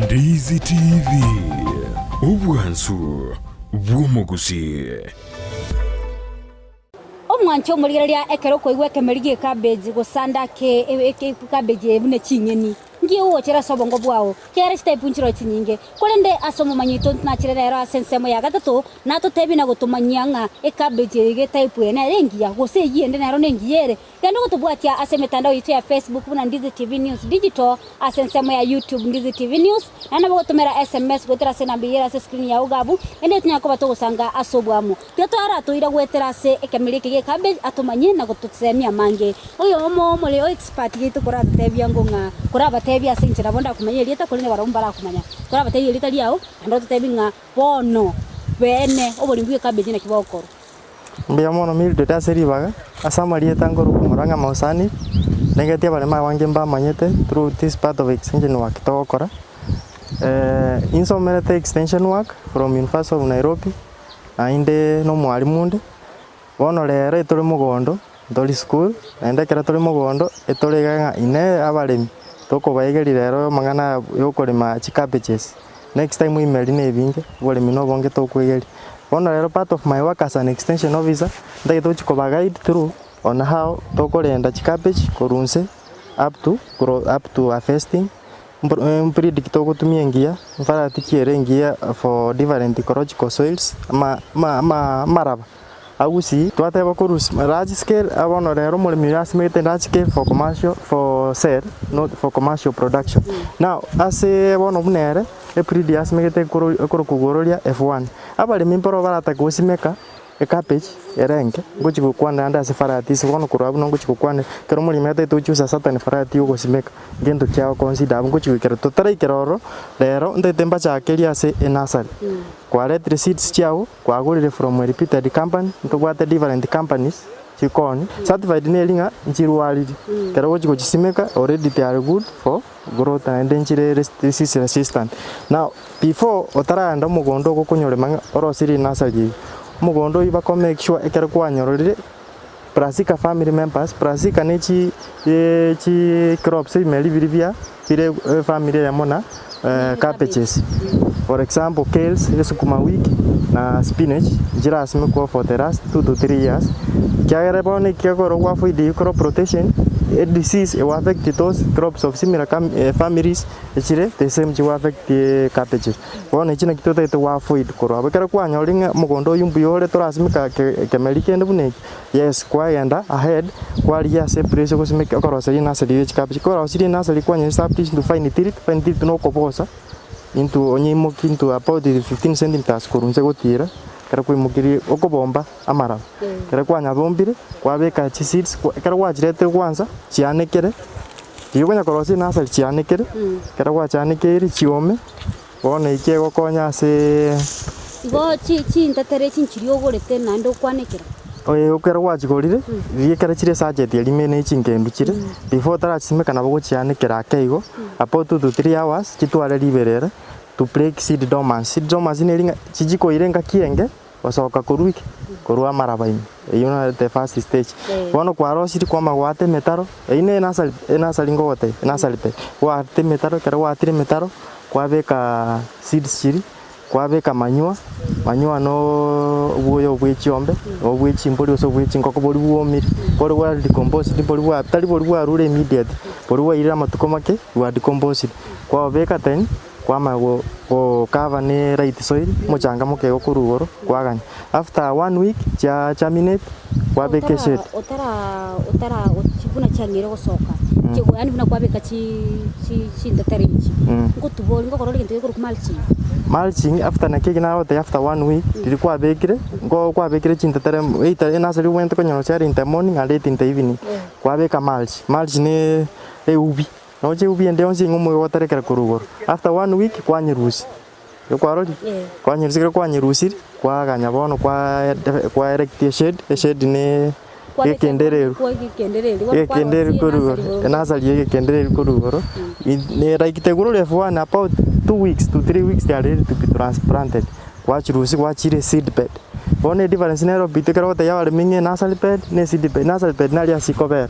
Ndizi TV, obwansu bw'omogusii. Omwanche omorigereria ekero okoigwa ekemeri gi'ecabbage gose ande ake ecabbage eye buna ching'eni, nki ogochera ase obongo bwao? Kera chitepu nchiroo chinyinge. Korende ase omomanyi oito nachire rero ase ensemo ya gatato, natotebie na gotomanyia ng'a ecabbage eye iga etype eye nere engiya, gose eyio ende nero nengiya ere. Genda ogotobwatia ase emetandao yaito ya Facebook buna Ndizi TV News Digital, ase ensemo ya YouTube Ndizi TV News, naende nabo ogotomera SMS goetera ase enamba eyio ere ase escreen yao iga abwo, ende tonyare koba togosanga ase oboamo. Tiga twaratoira goetera ase ekemeri eke gie cabbage atomanye na gotosemia amange. Oyomo omore o expert gaito koratotebia ngo ng'a korabatebie ase inche nabo ndakomanya erieta korende barabwo mbarakomanya. Korabatebie erieta riao naende ototebie ng'a bono beene oboremi bwe cabbage naki bogokorwa. Mbuya mono Mildred ase ribaga, ase amarieta nkorokwa Murang'a Mausani, negetie abaremi abange mbamanyete through this part of extension work togokora. Insomerete extension work from University of Nairobi, naende na omwalimu onde, bono rero etore mogondo, ntori school, naende ekero tore mogondo, etore iga ng'a inee abaremi, tokobaegeria rero amang'ana aya ya okorema chicabbages. Next time imeri na ebinge, oboremi na obonge tokoegeria. Bono rero part of my work as an extension officer, ntagete gochia koba guide through on how tokorenda chicabbage korwa inse up to grow up to harvesting, breed ki togotumia engiya, variety ki ere engiya for different ecological soils, ama ama ama amaraba. Agusii, twateba korwa large scale, bono rero omoremi oyo asimegete large scale for commercial, for sale, not for commercial production. Now, ase bono buna ere, ebreed asimegete ekoro ekorokwa gororia F1. Abaremi mbaro baratake gosimeka. Ecabbage ere enke, ngochia gokwana naende ase varieties bono korwa abwo ngochia gokwana ekero omoremi atagete gochusa certain variety ya ogosimeka, ngento ki agoconsider abwo ngochia goikera totaraikera ororo, rero ntagete mbachakerie ase enursery. Kwaretire seeds chiago, kwagorire from a reputed company, ntobwate different companies chikoni, certified neri ng'a nchirwariri, ekero ogochia gochisimeka already they are good for growth naende nchire disease resistant. Now before otaragenda omogondo ogo okonyorema ng'a orosirie enursery eyio, omogondo oyio bako make sure ekero kwanyororire Brassica family members, Brassica ne chi chi crops ebimeri biria bia bire efamily eyemo na cabbages. For example kales, esukuma wiki na spinach nchirasimekwa for the last 2 to 3 years, ekiagera bono ekiagera gwa avoid crop rotation, edisease ego affect those crops of similar families echire the same chigo affect cabbages. Bono echi naki totagete go avoid korwa abwo. Ekero kwanyorire ng'a omogondo oyio mbuya ore torasimeka ekemeri kende buna eke, yes kwagenda ahead kwarigia ase eplace ogosimeka okoroseria enursery ye chikabichi. Kwarosirie enursery kwanyora establish into fine tilth, fine tilth na okobosa into onyeimoki into about 15 centimetres korwa inse gotiira, ekero kwaimokirie okobomba amaraba. Ekero kwanyabombire kwabeka chiseeds ekero gwachiretire kwanza chianekere. Riria okonya korosia enursery chianekere, ekero gwachianekeire chiome, bono eki egokonya ase Igo chi chintetere echi nchiria ogorete naende okwanekera? Oye ekero gwachigorire, riria ekero chire sachet eria ime ne chingendu chire, before otarachisimeka nabo ogochianekera ake igo, about two to three hours, chitware riberera, to break seed dormancy. Seed dormancy neri ng'a chichikoira engaki enge. Gosoka korwa ki? Korwa amaraba ime. Eyio naro the first stage. Bono kwarosirie kwama goata emetaro, eyio ne enursery enursery ngogotebia, enursery bed. Gwaata emetaro, ekero gwaatire emetaro, kwabeka seeds chiria, kwabeka manure, manure no obwoyo bwe chiombe, obwe chimbori gose obwe chingoko boria bwomire, bori bwa decomposed bori bwa tari bori bwarure immediate, bori bwairire amatuko make bwa decomposed. Kwabobeka then. Kwamanya go cover ne light soil, omochanga moke igo korwa igoro, kwaganya. After one week chia germinate, kwabeka eshade. Otara otara otara buna chiang'eire gosoka, chigo yaani buna kwabeka chi chi chintetere echi, ngotuba ore ngokora ore egento gekorokwa mulching? Mulching after naki eki nagotebia after one week, riria kwabekire, nko kwabekire chintetere either enursery obwenerete konyora chiare in the morning and late in the evening, kwabeka mulch. Mulch ne eubi. Noche eubi ende yonsi ing'o omoyo goterekera korwa igoro. After one week kwanyerusia. Igo kwarorire? Kwanyerusia ekero kwanyerusirie, kwaganya bono kwa kwa erect eshade, eshade ne egekendereru. Egekendereru korwa igoro, enursery ya egekendereru korwa igoro, ne like the glory of one about 2 weeks to 3 weeks they are ready to be transplanted. Gwachirusia gwachire seed bed. Bono edifference nero obite ekero ogotebia abaremi ng'a enursery bed na eseed bed, nursery bed naria ase chikobera,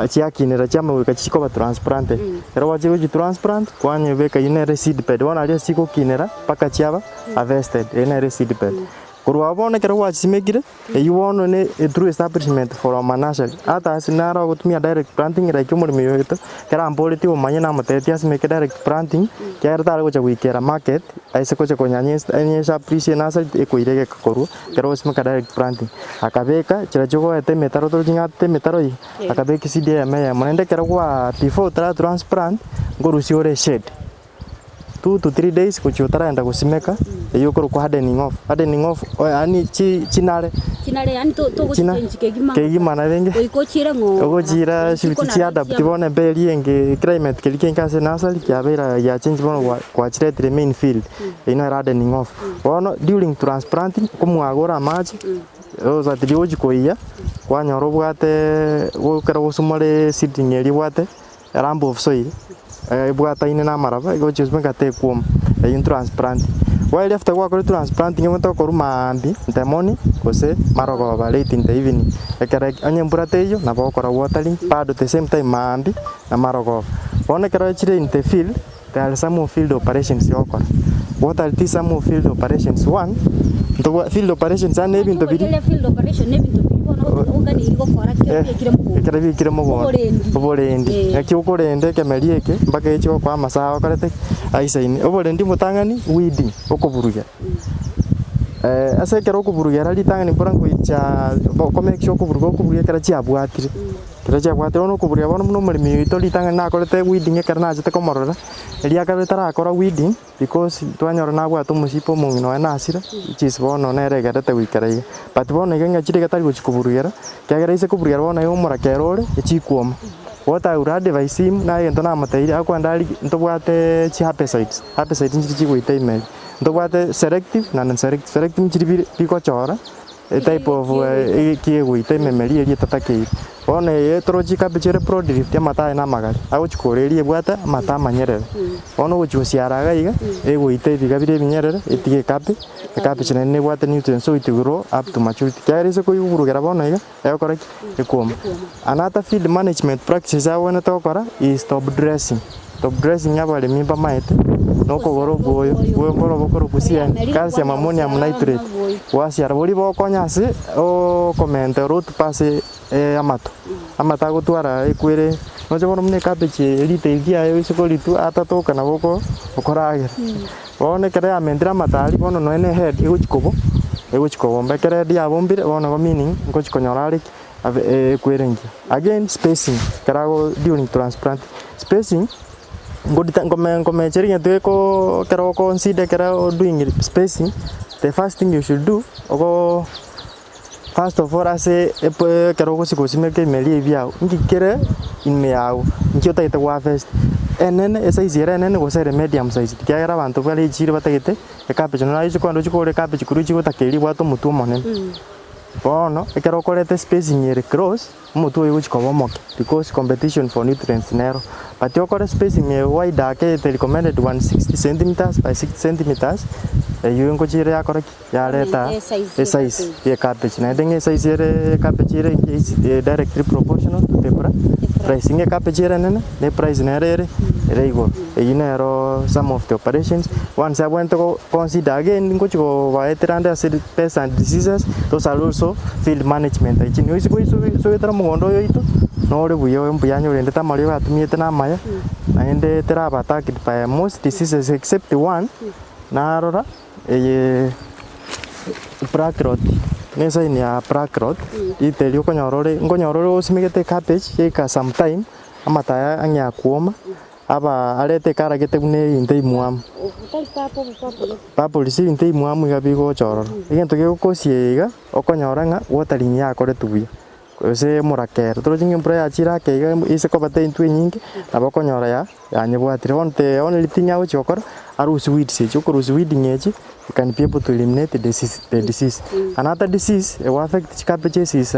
chiakinera chiamanya goika chikoba transplanted. Ekero gwachire gochi transplant, kwanyebeka eywo nere seed bed, bono aria ase chigokinera mpaka chiaba harvested, eywo nere seed bed. Korwa abwo bono ekero gwachisimekire, eywo bono ne a true establishment from a nursery. Ata ase naro ogotumia direct planting like omoremi oito, ekero amboretie omanye namotebetie asimeke direct planting, ekiagera tare gocha goikera market. Aise gocha konyanya establish enursery ekoira egeka korwa ekero ogosimeka direct planting. Akabeka chira chigoeta emetaro torochi ng'atete emetaro eye, akabeka eseed eyemo eyemo. Naende ekero kwa before otara transplant, nkorusia ore eshade 2 to 3 days gochia otaragenda gosimeka, eywo ekorokwa hardening off. Hardening off yaani chi chinare Chinare yaani to china togochichenji kegima kegima narenge goika ochiire ng'o ogochiira chiko chi chiadapt bono embe eria enge climate keria kenge ase enursery kiabeire giachange bono gwa gwachiretire main field, eyio nero hardening off. Bono during transplanting, komwagora amache, rosa riria ogochi koiyia, kwanyora obwate ekero ogosumora eseedling eria ebwate elump of soil, ebwataine na amaraba, igo ogochi gosimeka tekwoma, eyio transplanting. Bono erio after gwakorire transplanting omanyete okorwa maambia in the morning gose marogoba late in the evening, ekero onye embura teiyo nabo ogokora watering bado the same time maambia na marogoba. Bono ekero chire in the field. There are some of field operations yokora. What are these some of field operations? One, ntobwa field operations ane ebinto biri Kere field operation nebinto biri bono oganiri gokora kero biekire mogondo. ekero biekire mogondo Oborendi. oborendi Eh. naki okorenda ekemeri eke mpaka echi gokoa amasaha okorete ki? Aisaine. Oborendi omotang'ani weeding, okoburugia. Ase ekero okoburugera ritang'ani mbora ngoicha oko make sure okoburuga okoburuga ekero chiabwatire. Ekero chiabwatire bono okoburuga bono buna omoremi oito ritang'ani nakorete weeding ekero nachete komorora, eria kabere tarakora weeding because twanyora nabwate omoshipa omong'ina oye nasire, which is bono nere egerete goikera iga. But bono iga ng'a chire iga tari gochia koburugera, ekiagera aise koburugera bono iga omorakera ore, echikwoma. What I would advise him, naye egento namotebire, akwenda aria ntobwate chi herbicides, herbicides nchiria chigoita emeri. Ntobwate selective na non selective, selective nchiria bire bigochora a type of ekegoita ememeri eria etatakeire. Bono eye toroche cabbage ere broad leaf amato aye na amagare, agochi kora eria ebwate amato amanyerere. Bono ogochi gosiara iga iga, egoita ebiga bire ebinyerere etige ecabbage, ecabbage naende nebwate nutrients so it will grow up to maturity. Ekiagera ase koiburugera bono iga, egokora ki? Ekwoma. Another field management practices abwenerete gokora is top dressing. Top dressing abaremi mbamaete, na okogora obwoyo, obwoyo mboro bokorokwa CAN, calcium ammonium nitrate, gwasiara boria bogokonya ase okomenta rotuba ase amato. Amato agotwara ekwere, noche bono buna ecabbage eye rita eri riaye oise koritwa atatoka nabo oko okoragera. Bono ekero yamentire amato aria bono nonya na ehead egochi kobo egochi kobomba. Ekero ehead yabombire bono igo meaning ngochi konyora are ki? Abe ekwere engiya. Again spacing, ekero ago during transplanting, spacing ngodita nkome nkomechera egento gekoo ekero ogoconsider ekero doing spacing, the first thing you should do, ogoo first of all ase epo ekero ogochi gosimeka emeri ebi biago, nki kere ime yago, nki otagete go harvest, enene esize ere enene gose ere medium size, ekiagera abanto bare echiro batagete ecabbage nonya naye kogenda ochie kogora ecabbage korwa echiro otakeiri ebwate omotwe omonene. Bono ekero okoreta espacing ere close, omotwe oyo ogochia koba omoke because competition for nutrients nero. But okore spacing eye wide ake ete recommended 160 centimetres by 60 centimetres, eywo ngochia ere yakora ki? Yareta esize ya ecabbage. Naende ng'a esize ere ecabbage ere is directly proportional to the price. Ng'a ecabbage ere enene, na eprice nere ere ere igoro. Eywo nero some of the operations, once abwenerete go consider again ngochia kobaetera ande ase pests and diseases, those are also field management echi nigo isiko isogetera omogondo oyo oito, nore buya oyo mbuya anyorendete amariogo atumiete na amaya, naende teraba attacked by most diseases except one, narora eye black rot, ne esign ya black rot, rita erio okonyora ore nkonyora ore osimegete ecabbage, yaika sometime, amato aya ang'e akwoma. Aba arete ekaragete buna ebinto ebimwamu. Purple ase ebinto ebimwamu iga bigocha ororo. Egento kegokosia iga, okonyora ng'a watering yakoretwe buya, gose omorakera. Torochi ng'a embura yachire ake iga ase koba tentwe enyinge, nabo okonyora ya yanyebwatire. Bono the only thing agochi gokora, arusie weeds echi, okorusia weeding echi, you can be able to eliminate the the disease. Another disease ego affect chikabbages is.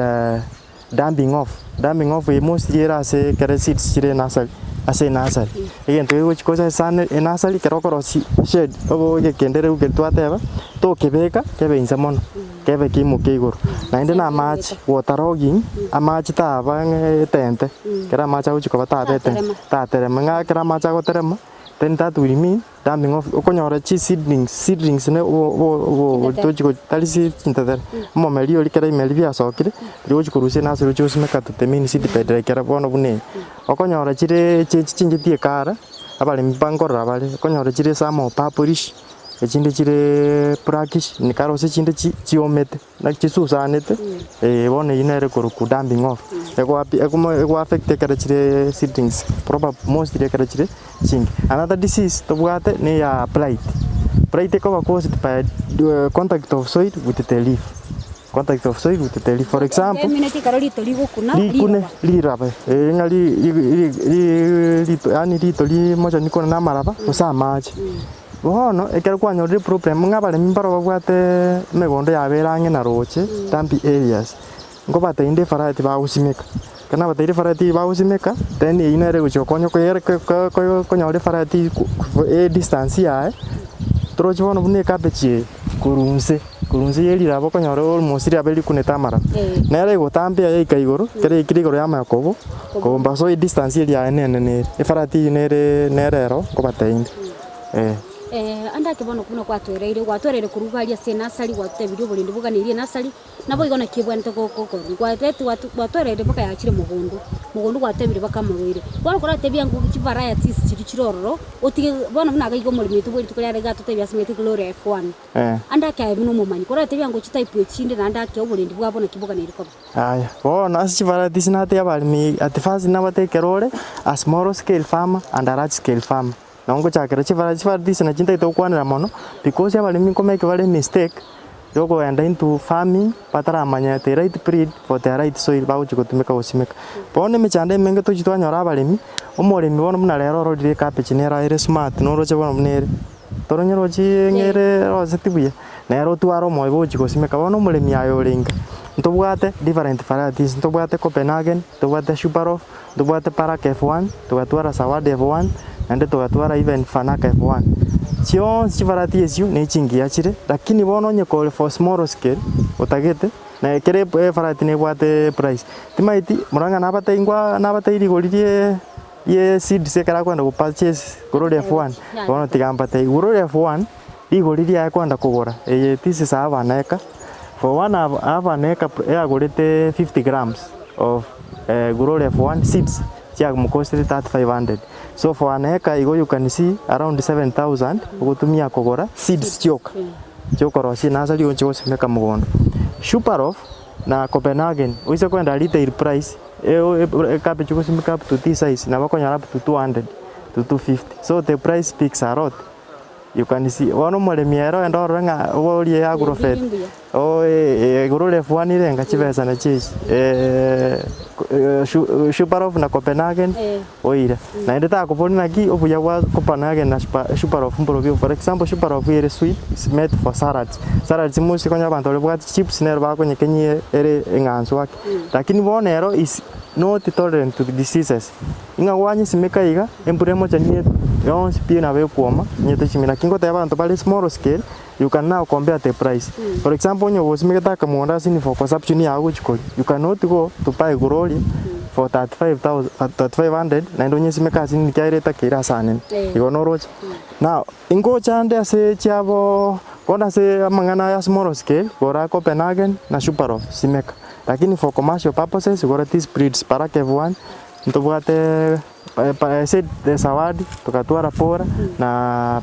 Dumping off, dumping off eye mostly ere ase ekero seeds chire enursery, ase enursery. Egento kegochi gocha ase ane enursery ekero okorosia shade obo egekendereu keria twateba, tokebeka kebe inse mono, kebe keimoke igoro. Naende na amache, water logging, amache taba ng'a etente, ekero amache agochi koba taba etente, taterema, ng'a ekero amache agoterema, then that will mean. Dumping off, okonyora chi seedlings, seedlings ne obo obo obo tochi go tari si chintetere, omomeri oria kera emeri biasokire, riria ogochi korusia nase oroche osimeka to the main seed bed ekero bono buna eye. Okonyora chire chi chichengetie ekara, abaremi ba nkorora bare, okonyora chire some of purplish, echinde chireee blackish, nikare gose echinde chi chiomete. Naki chisusanete, eh, bono eyio nere korokwa dumping off, egoapi ekomo egoaffect ekero chire seedlings proper mostly ekero chire chinke. Another disease tobwate ne ya blight, blight ekoba caused by contact of soil with the leaf, contact of soil with the leaf. For example, Emineti ekero rito rigokuna rikune riroba. rirabe, eh, ng'a ri ri ri ri rito yaani rito rimochani kore na amaraba gose amache. Bono ekero kwanyorire eproblem ng'a abaremi mbaro babwate emegondo yabo ere ang'e na roche, dumpy areas, nkobatebia inde efarati bagosimeka. Ekero nabatebirie efarati eywo bagosimeka, then eywo nere egochia gokonya koyere ko- ko- ko- konyora efarati ko edistance yaye, torochi bono buna ecabbage eye, korwa inse, korwa inse ya riraba okonyora almost riraba rikunete amaraba. Nere egotambea yaika igoro, ekero yaikire igoro yamanya kobo kobomba so edistance eria yaye nenene ere, efarati eywo nere nere ero nkobatebia inde. Eh. Ande ake bono buna kwatwereire, gwatwereire korwa iga aria ase enasari, gwatotebirie oborendi boganeiri enasari, nabo igo naki ebwenerete gokorwa. Gwateti gwatwereire mpaka yachire mogondo. Mogondo gwatebire baka amorwaire. Bono koratebie ang'o chivarieties chiria chire ororo, otige bono buna iga iga omoremi oito bwe rituko riare iga atotebia asimegete Gloria F1. Ande ake aye buna omomanyi, koratebie ang'o chitype echinde naende ake oborendi bwabo naki boganeiri koba. Aya, bono ase chivarieties natebia abaremi at first nabatebie ekero ore a small scale farmer and a large scale farmer. Nabo ngochakera chivarieties, chivarieties nachi ntagete gokwanera mono, because abaremi nkomake bare mistake. Yokoenda into farming bataramanya the right breed for the right soil bagochia gotumeka gosimeka. Bono emechando emenge tochia twanyora abaremi, omoremi bono buna rero ororire ecabbage nero ere smart noroche bono buna ere, toronyerochi ng'a ere eroseti buya, nere otware omoyo bwa gochia gosimeka. Bono omoremi aye ore inka, ntobwate different varieties, ntobwate Copenhagen, ntobwate Shubaroff, Ntobwate Baraka F1, togatwara Zawadi F1, naende togatwara even Fanaka F1. Chionsi chivarati echio ne chingiya chire, lakini bono onye kore for small scale otagete, na ekero evarati nebwate price. Timaeti murore ng'a nabatebie ngwa nabatebie rigori rie rie seeds ekero akoenda go purchase igoro ria F1, bono tiga mbatebie. Igoro ria F1, rigori riaye kwenda kogora eye this is half an acre, for one half an acre yagorete 50 grams of Glory F1 seeds chiamokostete 3500 so for an acre igo you can see around 7000 ogotumia kogora seeds chioka chiokorosia enasari oche gosimeka mogondo. Shuparof na Copenhagen oise koenda retail price ecabbage ogosimeka up to this size nabo okonyora up to 200 to 250 so the price speaks a lot. You can see, bono omoremi ere ogende orore ng'a oborie agrovet, igoro orefuanire enga chibesa nachio echi Shubarof na Copenhagen oire. Naende takoboria naki obuya bwa Copenhagen na Shubarof mborobio. For example, Shubarof ere sweet, is made for salads. Salads mostly konya abanto baria babwate chips nero bakonyekenya ere eng'ansu ake. Lakini bono ero is not tolerant to diseases. Ng'a gwanyesimeka iga, embura emochani yonsi pi nabo ekwoma, onye techimi. Naki ngotebia abanto bare small scale, you can now compare the price. For example, onye ogosimegete akamogondo ase in for consumption yago gochia koria, you cannot go to buy glory for 35,000 3500 naende onyesimeke ase nini ekiagera etakeire ase anene. Igo noroche. Now, ingocha ande ase chiabo bono ase amang'ana aya small scale, gora Copenhagen na Shubarof, simeka. Lakini for commercial purposes, gora these breeds, Baraka F1, Ntobwate Zawadi, togatwara Pora na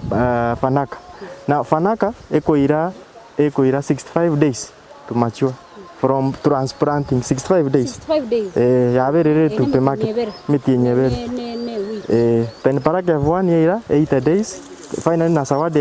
Fanaka. Na Fanaka ekoira ekoira 65 days to mature from transplanting 65 days. 65 days. Eh, yabeire ready to Ere be market. emetienyi ebere. Emetienyi ebere. Ne- ne- ne week. Eh, then Baraka F1 yaira 80 days. Finally na Zawadi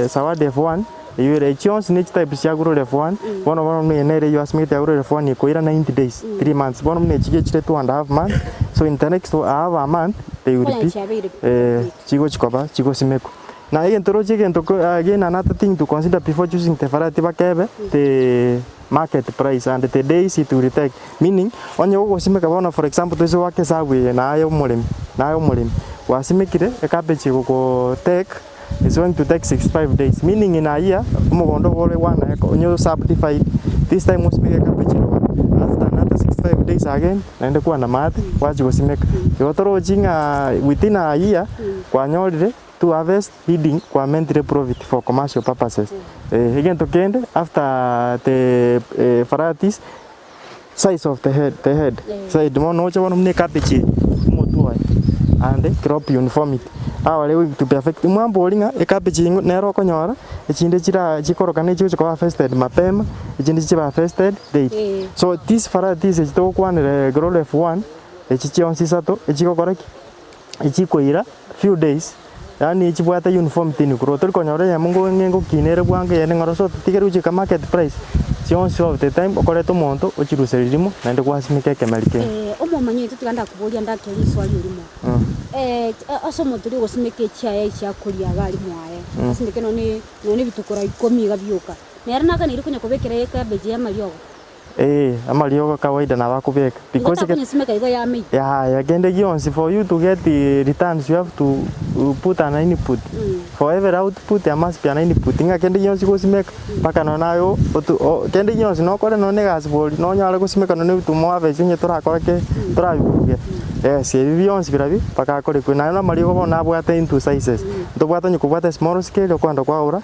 Zawadi F1 Eyio ere chionsi ne chitype chia Glory F1, bono bono buna eye nere eyio asimegete ya Glory F1 ekoira 90 days, 3 months, bono buna echi giechire 2 and a half months, so in the next half a month they will Konya be chiabeire eh, complete. chigochi koba chigosimekwa. Na egento roche egento ko again another thing to consider before choosing the variety bakebe the market price and the days it will take, meaning onye gogosimeka bono for example toise goaka esabu eye naye omoremi naye omoremi, gwasimekire ecabbage egoko take. It's going to take 65 days meaning in a year omogondo ogo ore one acre onye o subdivide this time osimeke cabbage irogo after another 65 days again naende kwana maate gwachia gosimeka. Igo torochi ng'a within a year kwanyorire to harvest yielding kwamentire profit for commercial purposes. Egento kende after the varieties size of the head, the head side bono oche bono buna ecabbage eye omotwe oye and crop uniformity how are going to be affected mwambori ng'a ecabbage eye nere okonyora echinde chira chikorokana echigocha koba harvested mapema echinde chibe harvested late so these varieties echi togokwanera ekero ore F1 echi chionsi isato echigokora ki? Echikoira few days yaani chibwate uniformity in growth tori konyora eyemo ngo ng'e ngokina ere bwango eyende ng'ora so tiga roche ka market price chionsi all the time okoreta omonto ochiruseria rimo naende gwasimeka ekemeri kende. Omomanyi oito tiga ndakoboria ndake riswali erimo. Ase omonto oria ogosimeka echiaye echiakoria iga aria mwaye, asimeke nonye nonye ebitukora ikomi iga bioka, nere naganeire konya kobekera ecabbage ya amariogo? Ee, amariogo kawaida nabo akobeka Igo because takonyesimeka igo yamei. Yaya, kende gionsi for you to get returns you have to put an input. For every output there must be an input. Ng'a kende gionsi gosimeka mpaka nonye naye otu o kende gionsi nokore nonye na egasi bori nonyare gosimeka nonye na ebituma oharvest onye torakora ki torabiburuge. Yes, ebi bionsi birabi mpaka akorekwe. Naende amariogo bono nabwate into sizes. Ntobwate onye kobwate small scale okogenda kwaura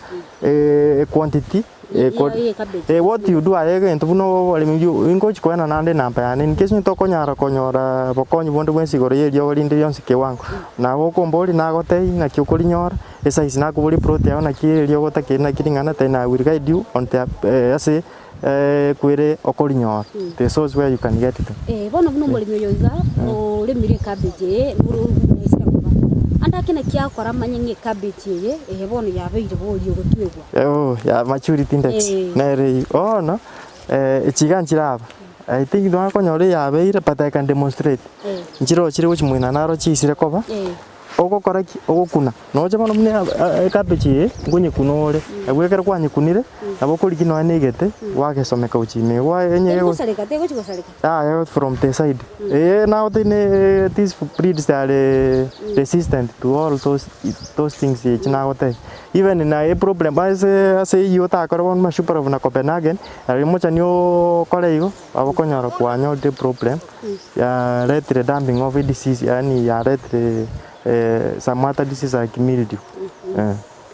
quantity. Ya- ya cabbage. What you do aye egento buna oboremi ingochi koena naende enamba yane in case onye tokonyara konyora bokonyi bonde bwensi igoro ya eriogo rinde rionsi kiwango, nabo okomboria nagotebia naki okorinyora, esize nakoboria eplot yago naki eriogo otakeire naki ring'ana then I will guide you on the ase ekwere okorinyora, the source where you can get them. Eh, bono buna omoremi oyo iga oremire ecabbage eye noro oraisire koba ande ake naki akora amanye ng'a ecabbage eye eye bono yabeire boria ogotwegwa. Oh, ya maturity index Eh. nere eyio. Bono echi iga nchire aba, I think nokonyora eyabeire but I can demonstrate. Eh. Nchire chire gochia moino naro chiisire koba. Eh. Ogokora ki? Ogokuna. Noche bono buna ecabbage eye, nkonyekuna ore, abwo ekero kwanyekunire, nabo okorigia nonya na egete, gwagesomeka gochia ime igo enye Teri gosareka, tegochi gosareka. Yaya from the side. Eh now the these breeds are resistant to all those those things echi nagotebia. Even na eproblem ase ase eyio otakore bono buna Shuparov na Copenhagen, nari omochani okore igo, nabo okonyora kwanyorire eproblem yaretire damping off edisease yaani yaretire some other disease like mildew.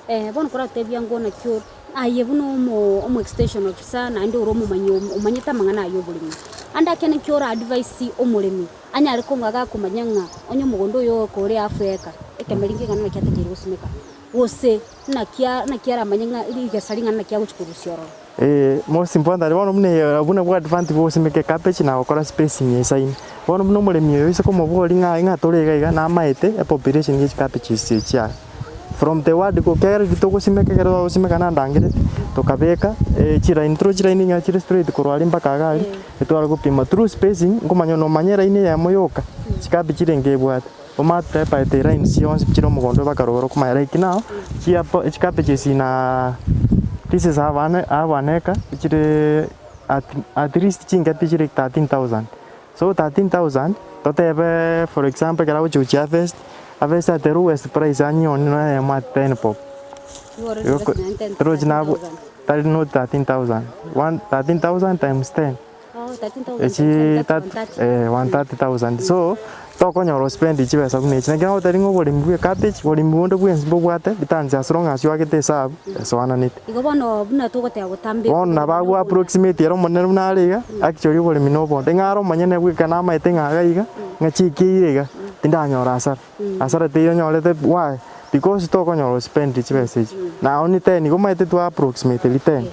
Eh. Bono koratebia ng'o naki ore, aye buna omo omo extension officer naende ore omomanyi omanyete amang'ana aya oboremi. Ande ake naki ora advise omoremi, anyare kong'a gakomanya ng'a onye omogondo oyo okore half acre, ekemeri nkegana naki atakeire gosimeka, gose naki a naki aramanye ng'a rigesa ring'ana naki agochi korusia ororo. Ee, most importantly bono buna eye buna bwa advantage bwa gosimeka ecabbage na gokora spacing esaine. Bono buna omoremi oyo ase komoboria ng'a ng'a tore iga iga namaete epopulation ya chicabbages echi chiaye. From the word go kera riria togosimeka ekero twagosimeka nandangereti, tokabeka chilaini toroche chilaini ng'a chire straight korwa aria mpaka iga aria, etware gopima through spacing, nkomanya nomanya elaini eyemo yoka, chicabbage chiria ebwate. Omanyete tepaete elines chionsi chire omogondo mpaka rogoro okomanya like now chiapo chicabbages na this is half an half an acre chire at at least chingapi chire 13,000 so 13,000 totebe for example ekero agochi gochi harvest, harvest at the lowest price anyione nonya eyemo at 10 bob. Torochi nabwo tari not 13,000 one 13,000 times 10. Echi 130,000 so tokonyora ospend chibesa buna echi. Naki nagotebia ng'a oboremi bwa ecabbage, boremi bonde bwensi mbobwate returns as long as oagete esabu esoananete. Igo bono buna togoteba botambe. Bono nabo agwo approximate ere omonene buna are iga, actually oboremi na obonde. Ng'a are omonyene bweka namaete ng'a iga iga, ng'a chikeire iga, tindanyora hasara. Hasara teiyo onyorete why? Because tokonyora ospend chibesa echi. Na only ten igo omanyete twa approximate ten,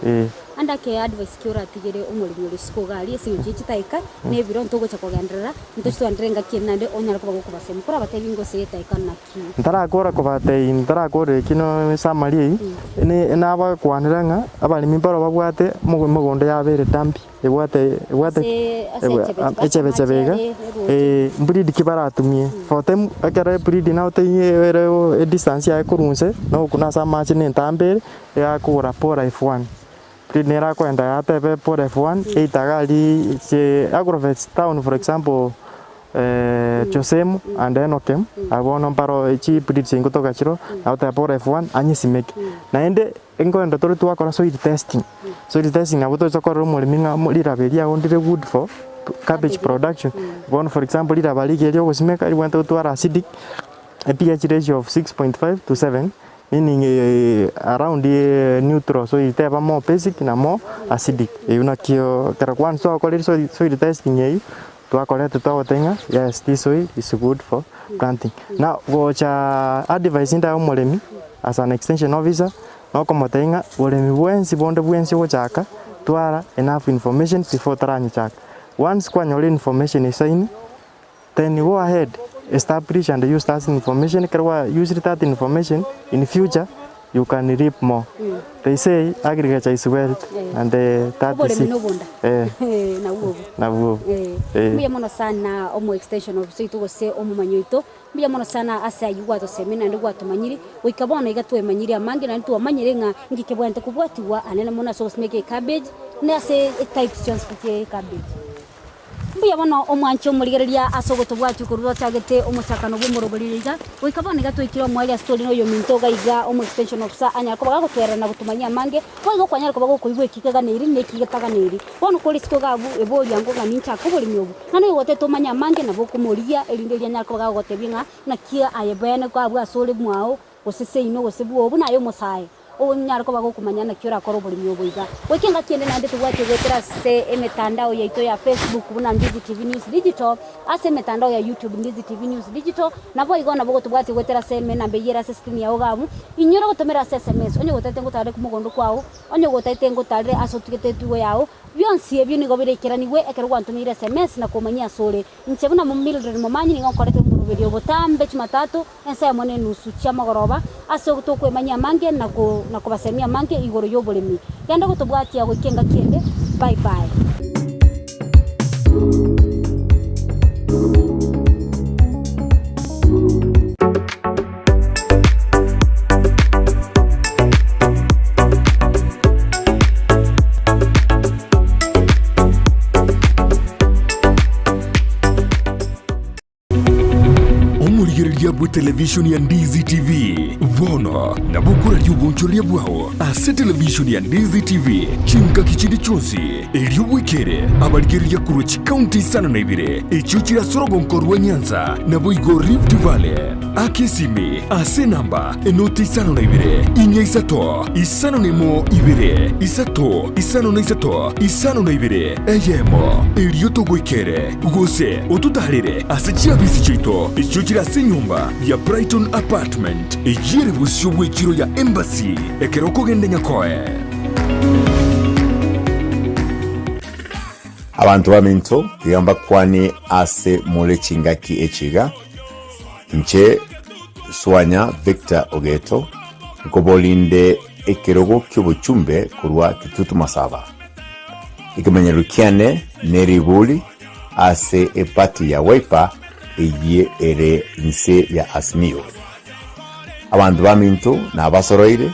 eh. Ande ake advice ki oratigere omoremi ore isiko iga aria ase eng'encho ye chitaika na ebiro ntogocha kogenderera, ntoche togenderere engaki ende naende onyare koba gokobasemia. Korabatebi ingo ase etaika naki? Ntarakora kobatebia ntarakora eki no summary eyio, ne nabakwanera ng'a abaremi mbaro babwate mogo mogondo yabeire dumpy, ebwate ebwate Ase ase echebechebe, echebechebe iga, amache are eroche. mbreed ki baratumie, for them ekero ebreed naotebie ere edistance yaye korwa inse, na okuna ase amache na entambe ere. Egakogora pora F1, breed nere akoenda yatebe pora F1 either iga aria che Agrovet town for example Josemu and Enokem abwo bono mbaro chi breed chiaye ngotoka chiroo, agoteba pora F1 anyesimeke. Naende nkoenda tore twakora soil testing, soil testing nabo tocha korora omoremi ng'a riraba erio ago ndire good for cabbage production, bono for example riraba rigiya ria ogosimeka ribwenerete gotwara acidic, a pH ratio of 6.5 to 7 meaning around neutral soil teba more basic na more acidic. Eywo nakio ekero once twakorire soil soil testing eywo, twakorete twagoteba ng'a yes this soil is good for planting. Now gocha advice ndae omoremi as an extension officer, nokomotebia ng'a boremi bwensi bonde bwensi ogochaka, twara enough information before otaranyechaka. Once kwanyorire information esaini. Then go ahead, establish and use that information, ekero kwa used that information, in future you can reap more. They say agriculture is wealth and that is Oboremi it. na obonda. Eh, Nabwo obwo. nabwo obwo. Eh, Eh. mbuya mono sana omo extension officer oito gose omomanyi oito, mbuya mono sana ase aywo gwatosemia naende gwatomanyiri, goika bono iga twemanyiri amange naende twamanyire ng'a inki kebwenerete kobwatigwa anene mono ase ogosimeka ecabbage, na ase etypes chionsi pi chie ecabbage. Mbuya bono omwanche omorigereria ase ogotobwatia okorua ochagete omochakano bw'omoroberio iga, goika bono iga twaikire omoerio ase tore noyominto iga iga omo extension officer anyare koba gagotwerera na gotomanyia amange, boigo kwanyare koba gokoigwa eki keganeiri na eki getaganeiri. Bono kore isiko iga abwo eboria ango ng'a ninchake oboremi obo, ng'a nigo gotete omanye amange nabo okomorigia erinde erio anyare koba gagogotebia ng'a naki aye bene abwo ase ore mwao gose seino gose bwogo buna aye omosae. Onyare koba gokomanya naki orakore oboremi obo iga. Goika engaki ende naende tobwati goetera ase emetandao yaito ya Facebook buna Ndizi TV News Digital, ase emetandao ya YouTube Ndizi TV News Digital, naboigo nabo gotobwatia goetera ase enamba eyio ere ase escreen yao iga abwo, inyora gotomera ase sms onye gotaete ngotarere mogondo kwao, onye gotaete ngotarere ase otugete etugo yao, bionsi ebio nigo bireikeranigwe ekero gwantomeire sms na komanyia asore. Inche buna Mildred Momanyi nigo nkorete omoroberio obotambe Jumatatu ensemo na enusu chiamagoroba, ase tokwemanyia amange na na kobasemia amange igoro y'oboremi. Genda gotobwatia goika engaki ende. Bye bye. Omorigereria bw'etelevishoni ya Ndizi TV bono nabo okoraria obonchoreria bwao ase televishoni ya Ndizi TV chingaki chinde chionsi, erio bwekere abarigereria korwa chikaunti isano na ibere echio chire ase orogonko rwa Nyanza naboigo Rift Valley. Aka esimi ase enamba enoti 52 4 5 01 2 3 53 52 eyemo, erio togoikere, gose ototaarere ase chiabisi chiaito echio chire ase enyomba ya Brighton Apartment, eyio ere bosio bw'echiro ya Embassy ekero okogenda Nyakoe. Abanto baminto, tiga mbakwane ase more chingaki echi iga. Inche Swanya Victor Ogeto, nkoborinde ekerogo ki'obochumbe korwa Kitutu Masaba. Ekemanyererio kiane neriburi ase eparty ya Wiper eyie ere inse ya Azimio. Abanto baminto nabasoroire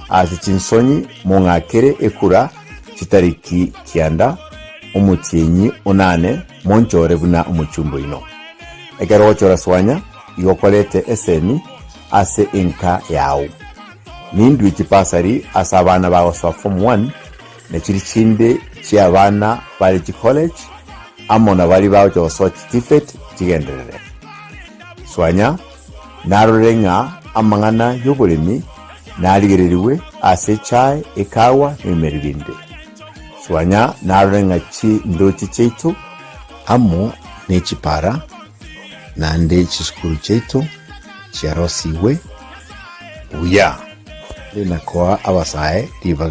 ase chinsonyi mong'akere ekura chitariki kianda omotienyi onane monchore buna omochumbe oino. Ekero ogochora swanya, igo okorete esemi ase enka yao. Nindue chipasari ase abana bagosoa form one na chiria chinde chi'abana bare chicollege amo na baria bagocha gosoa chiTVET chigenderere. Swanya narorere ng'a amang'ana y'oboremi narigererigwe ase echae, ekawa na ebimeri binde. Swanya narore ng'a chindoche chiaito amo ne chipara, naende chisukuru chiaito chiarosigwe buya. Naende nakoa abasae ribaga.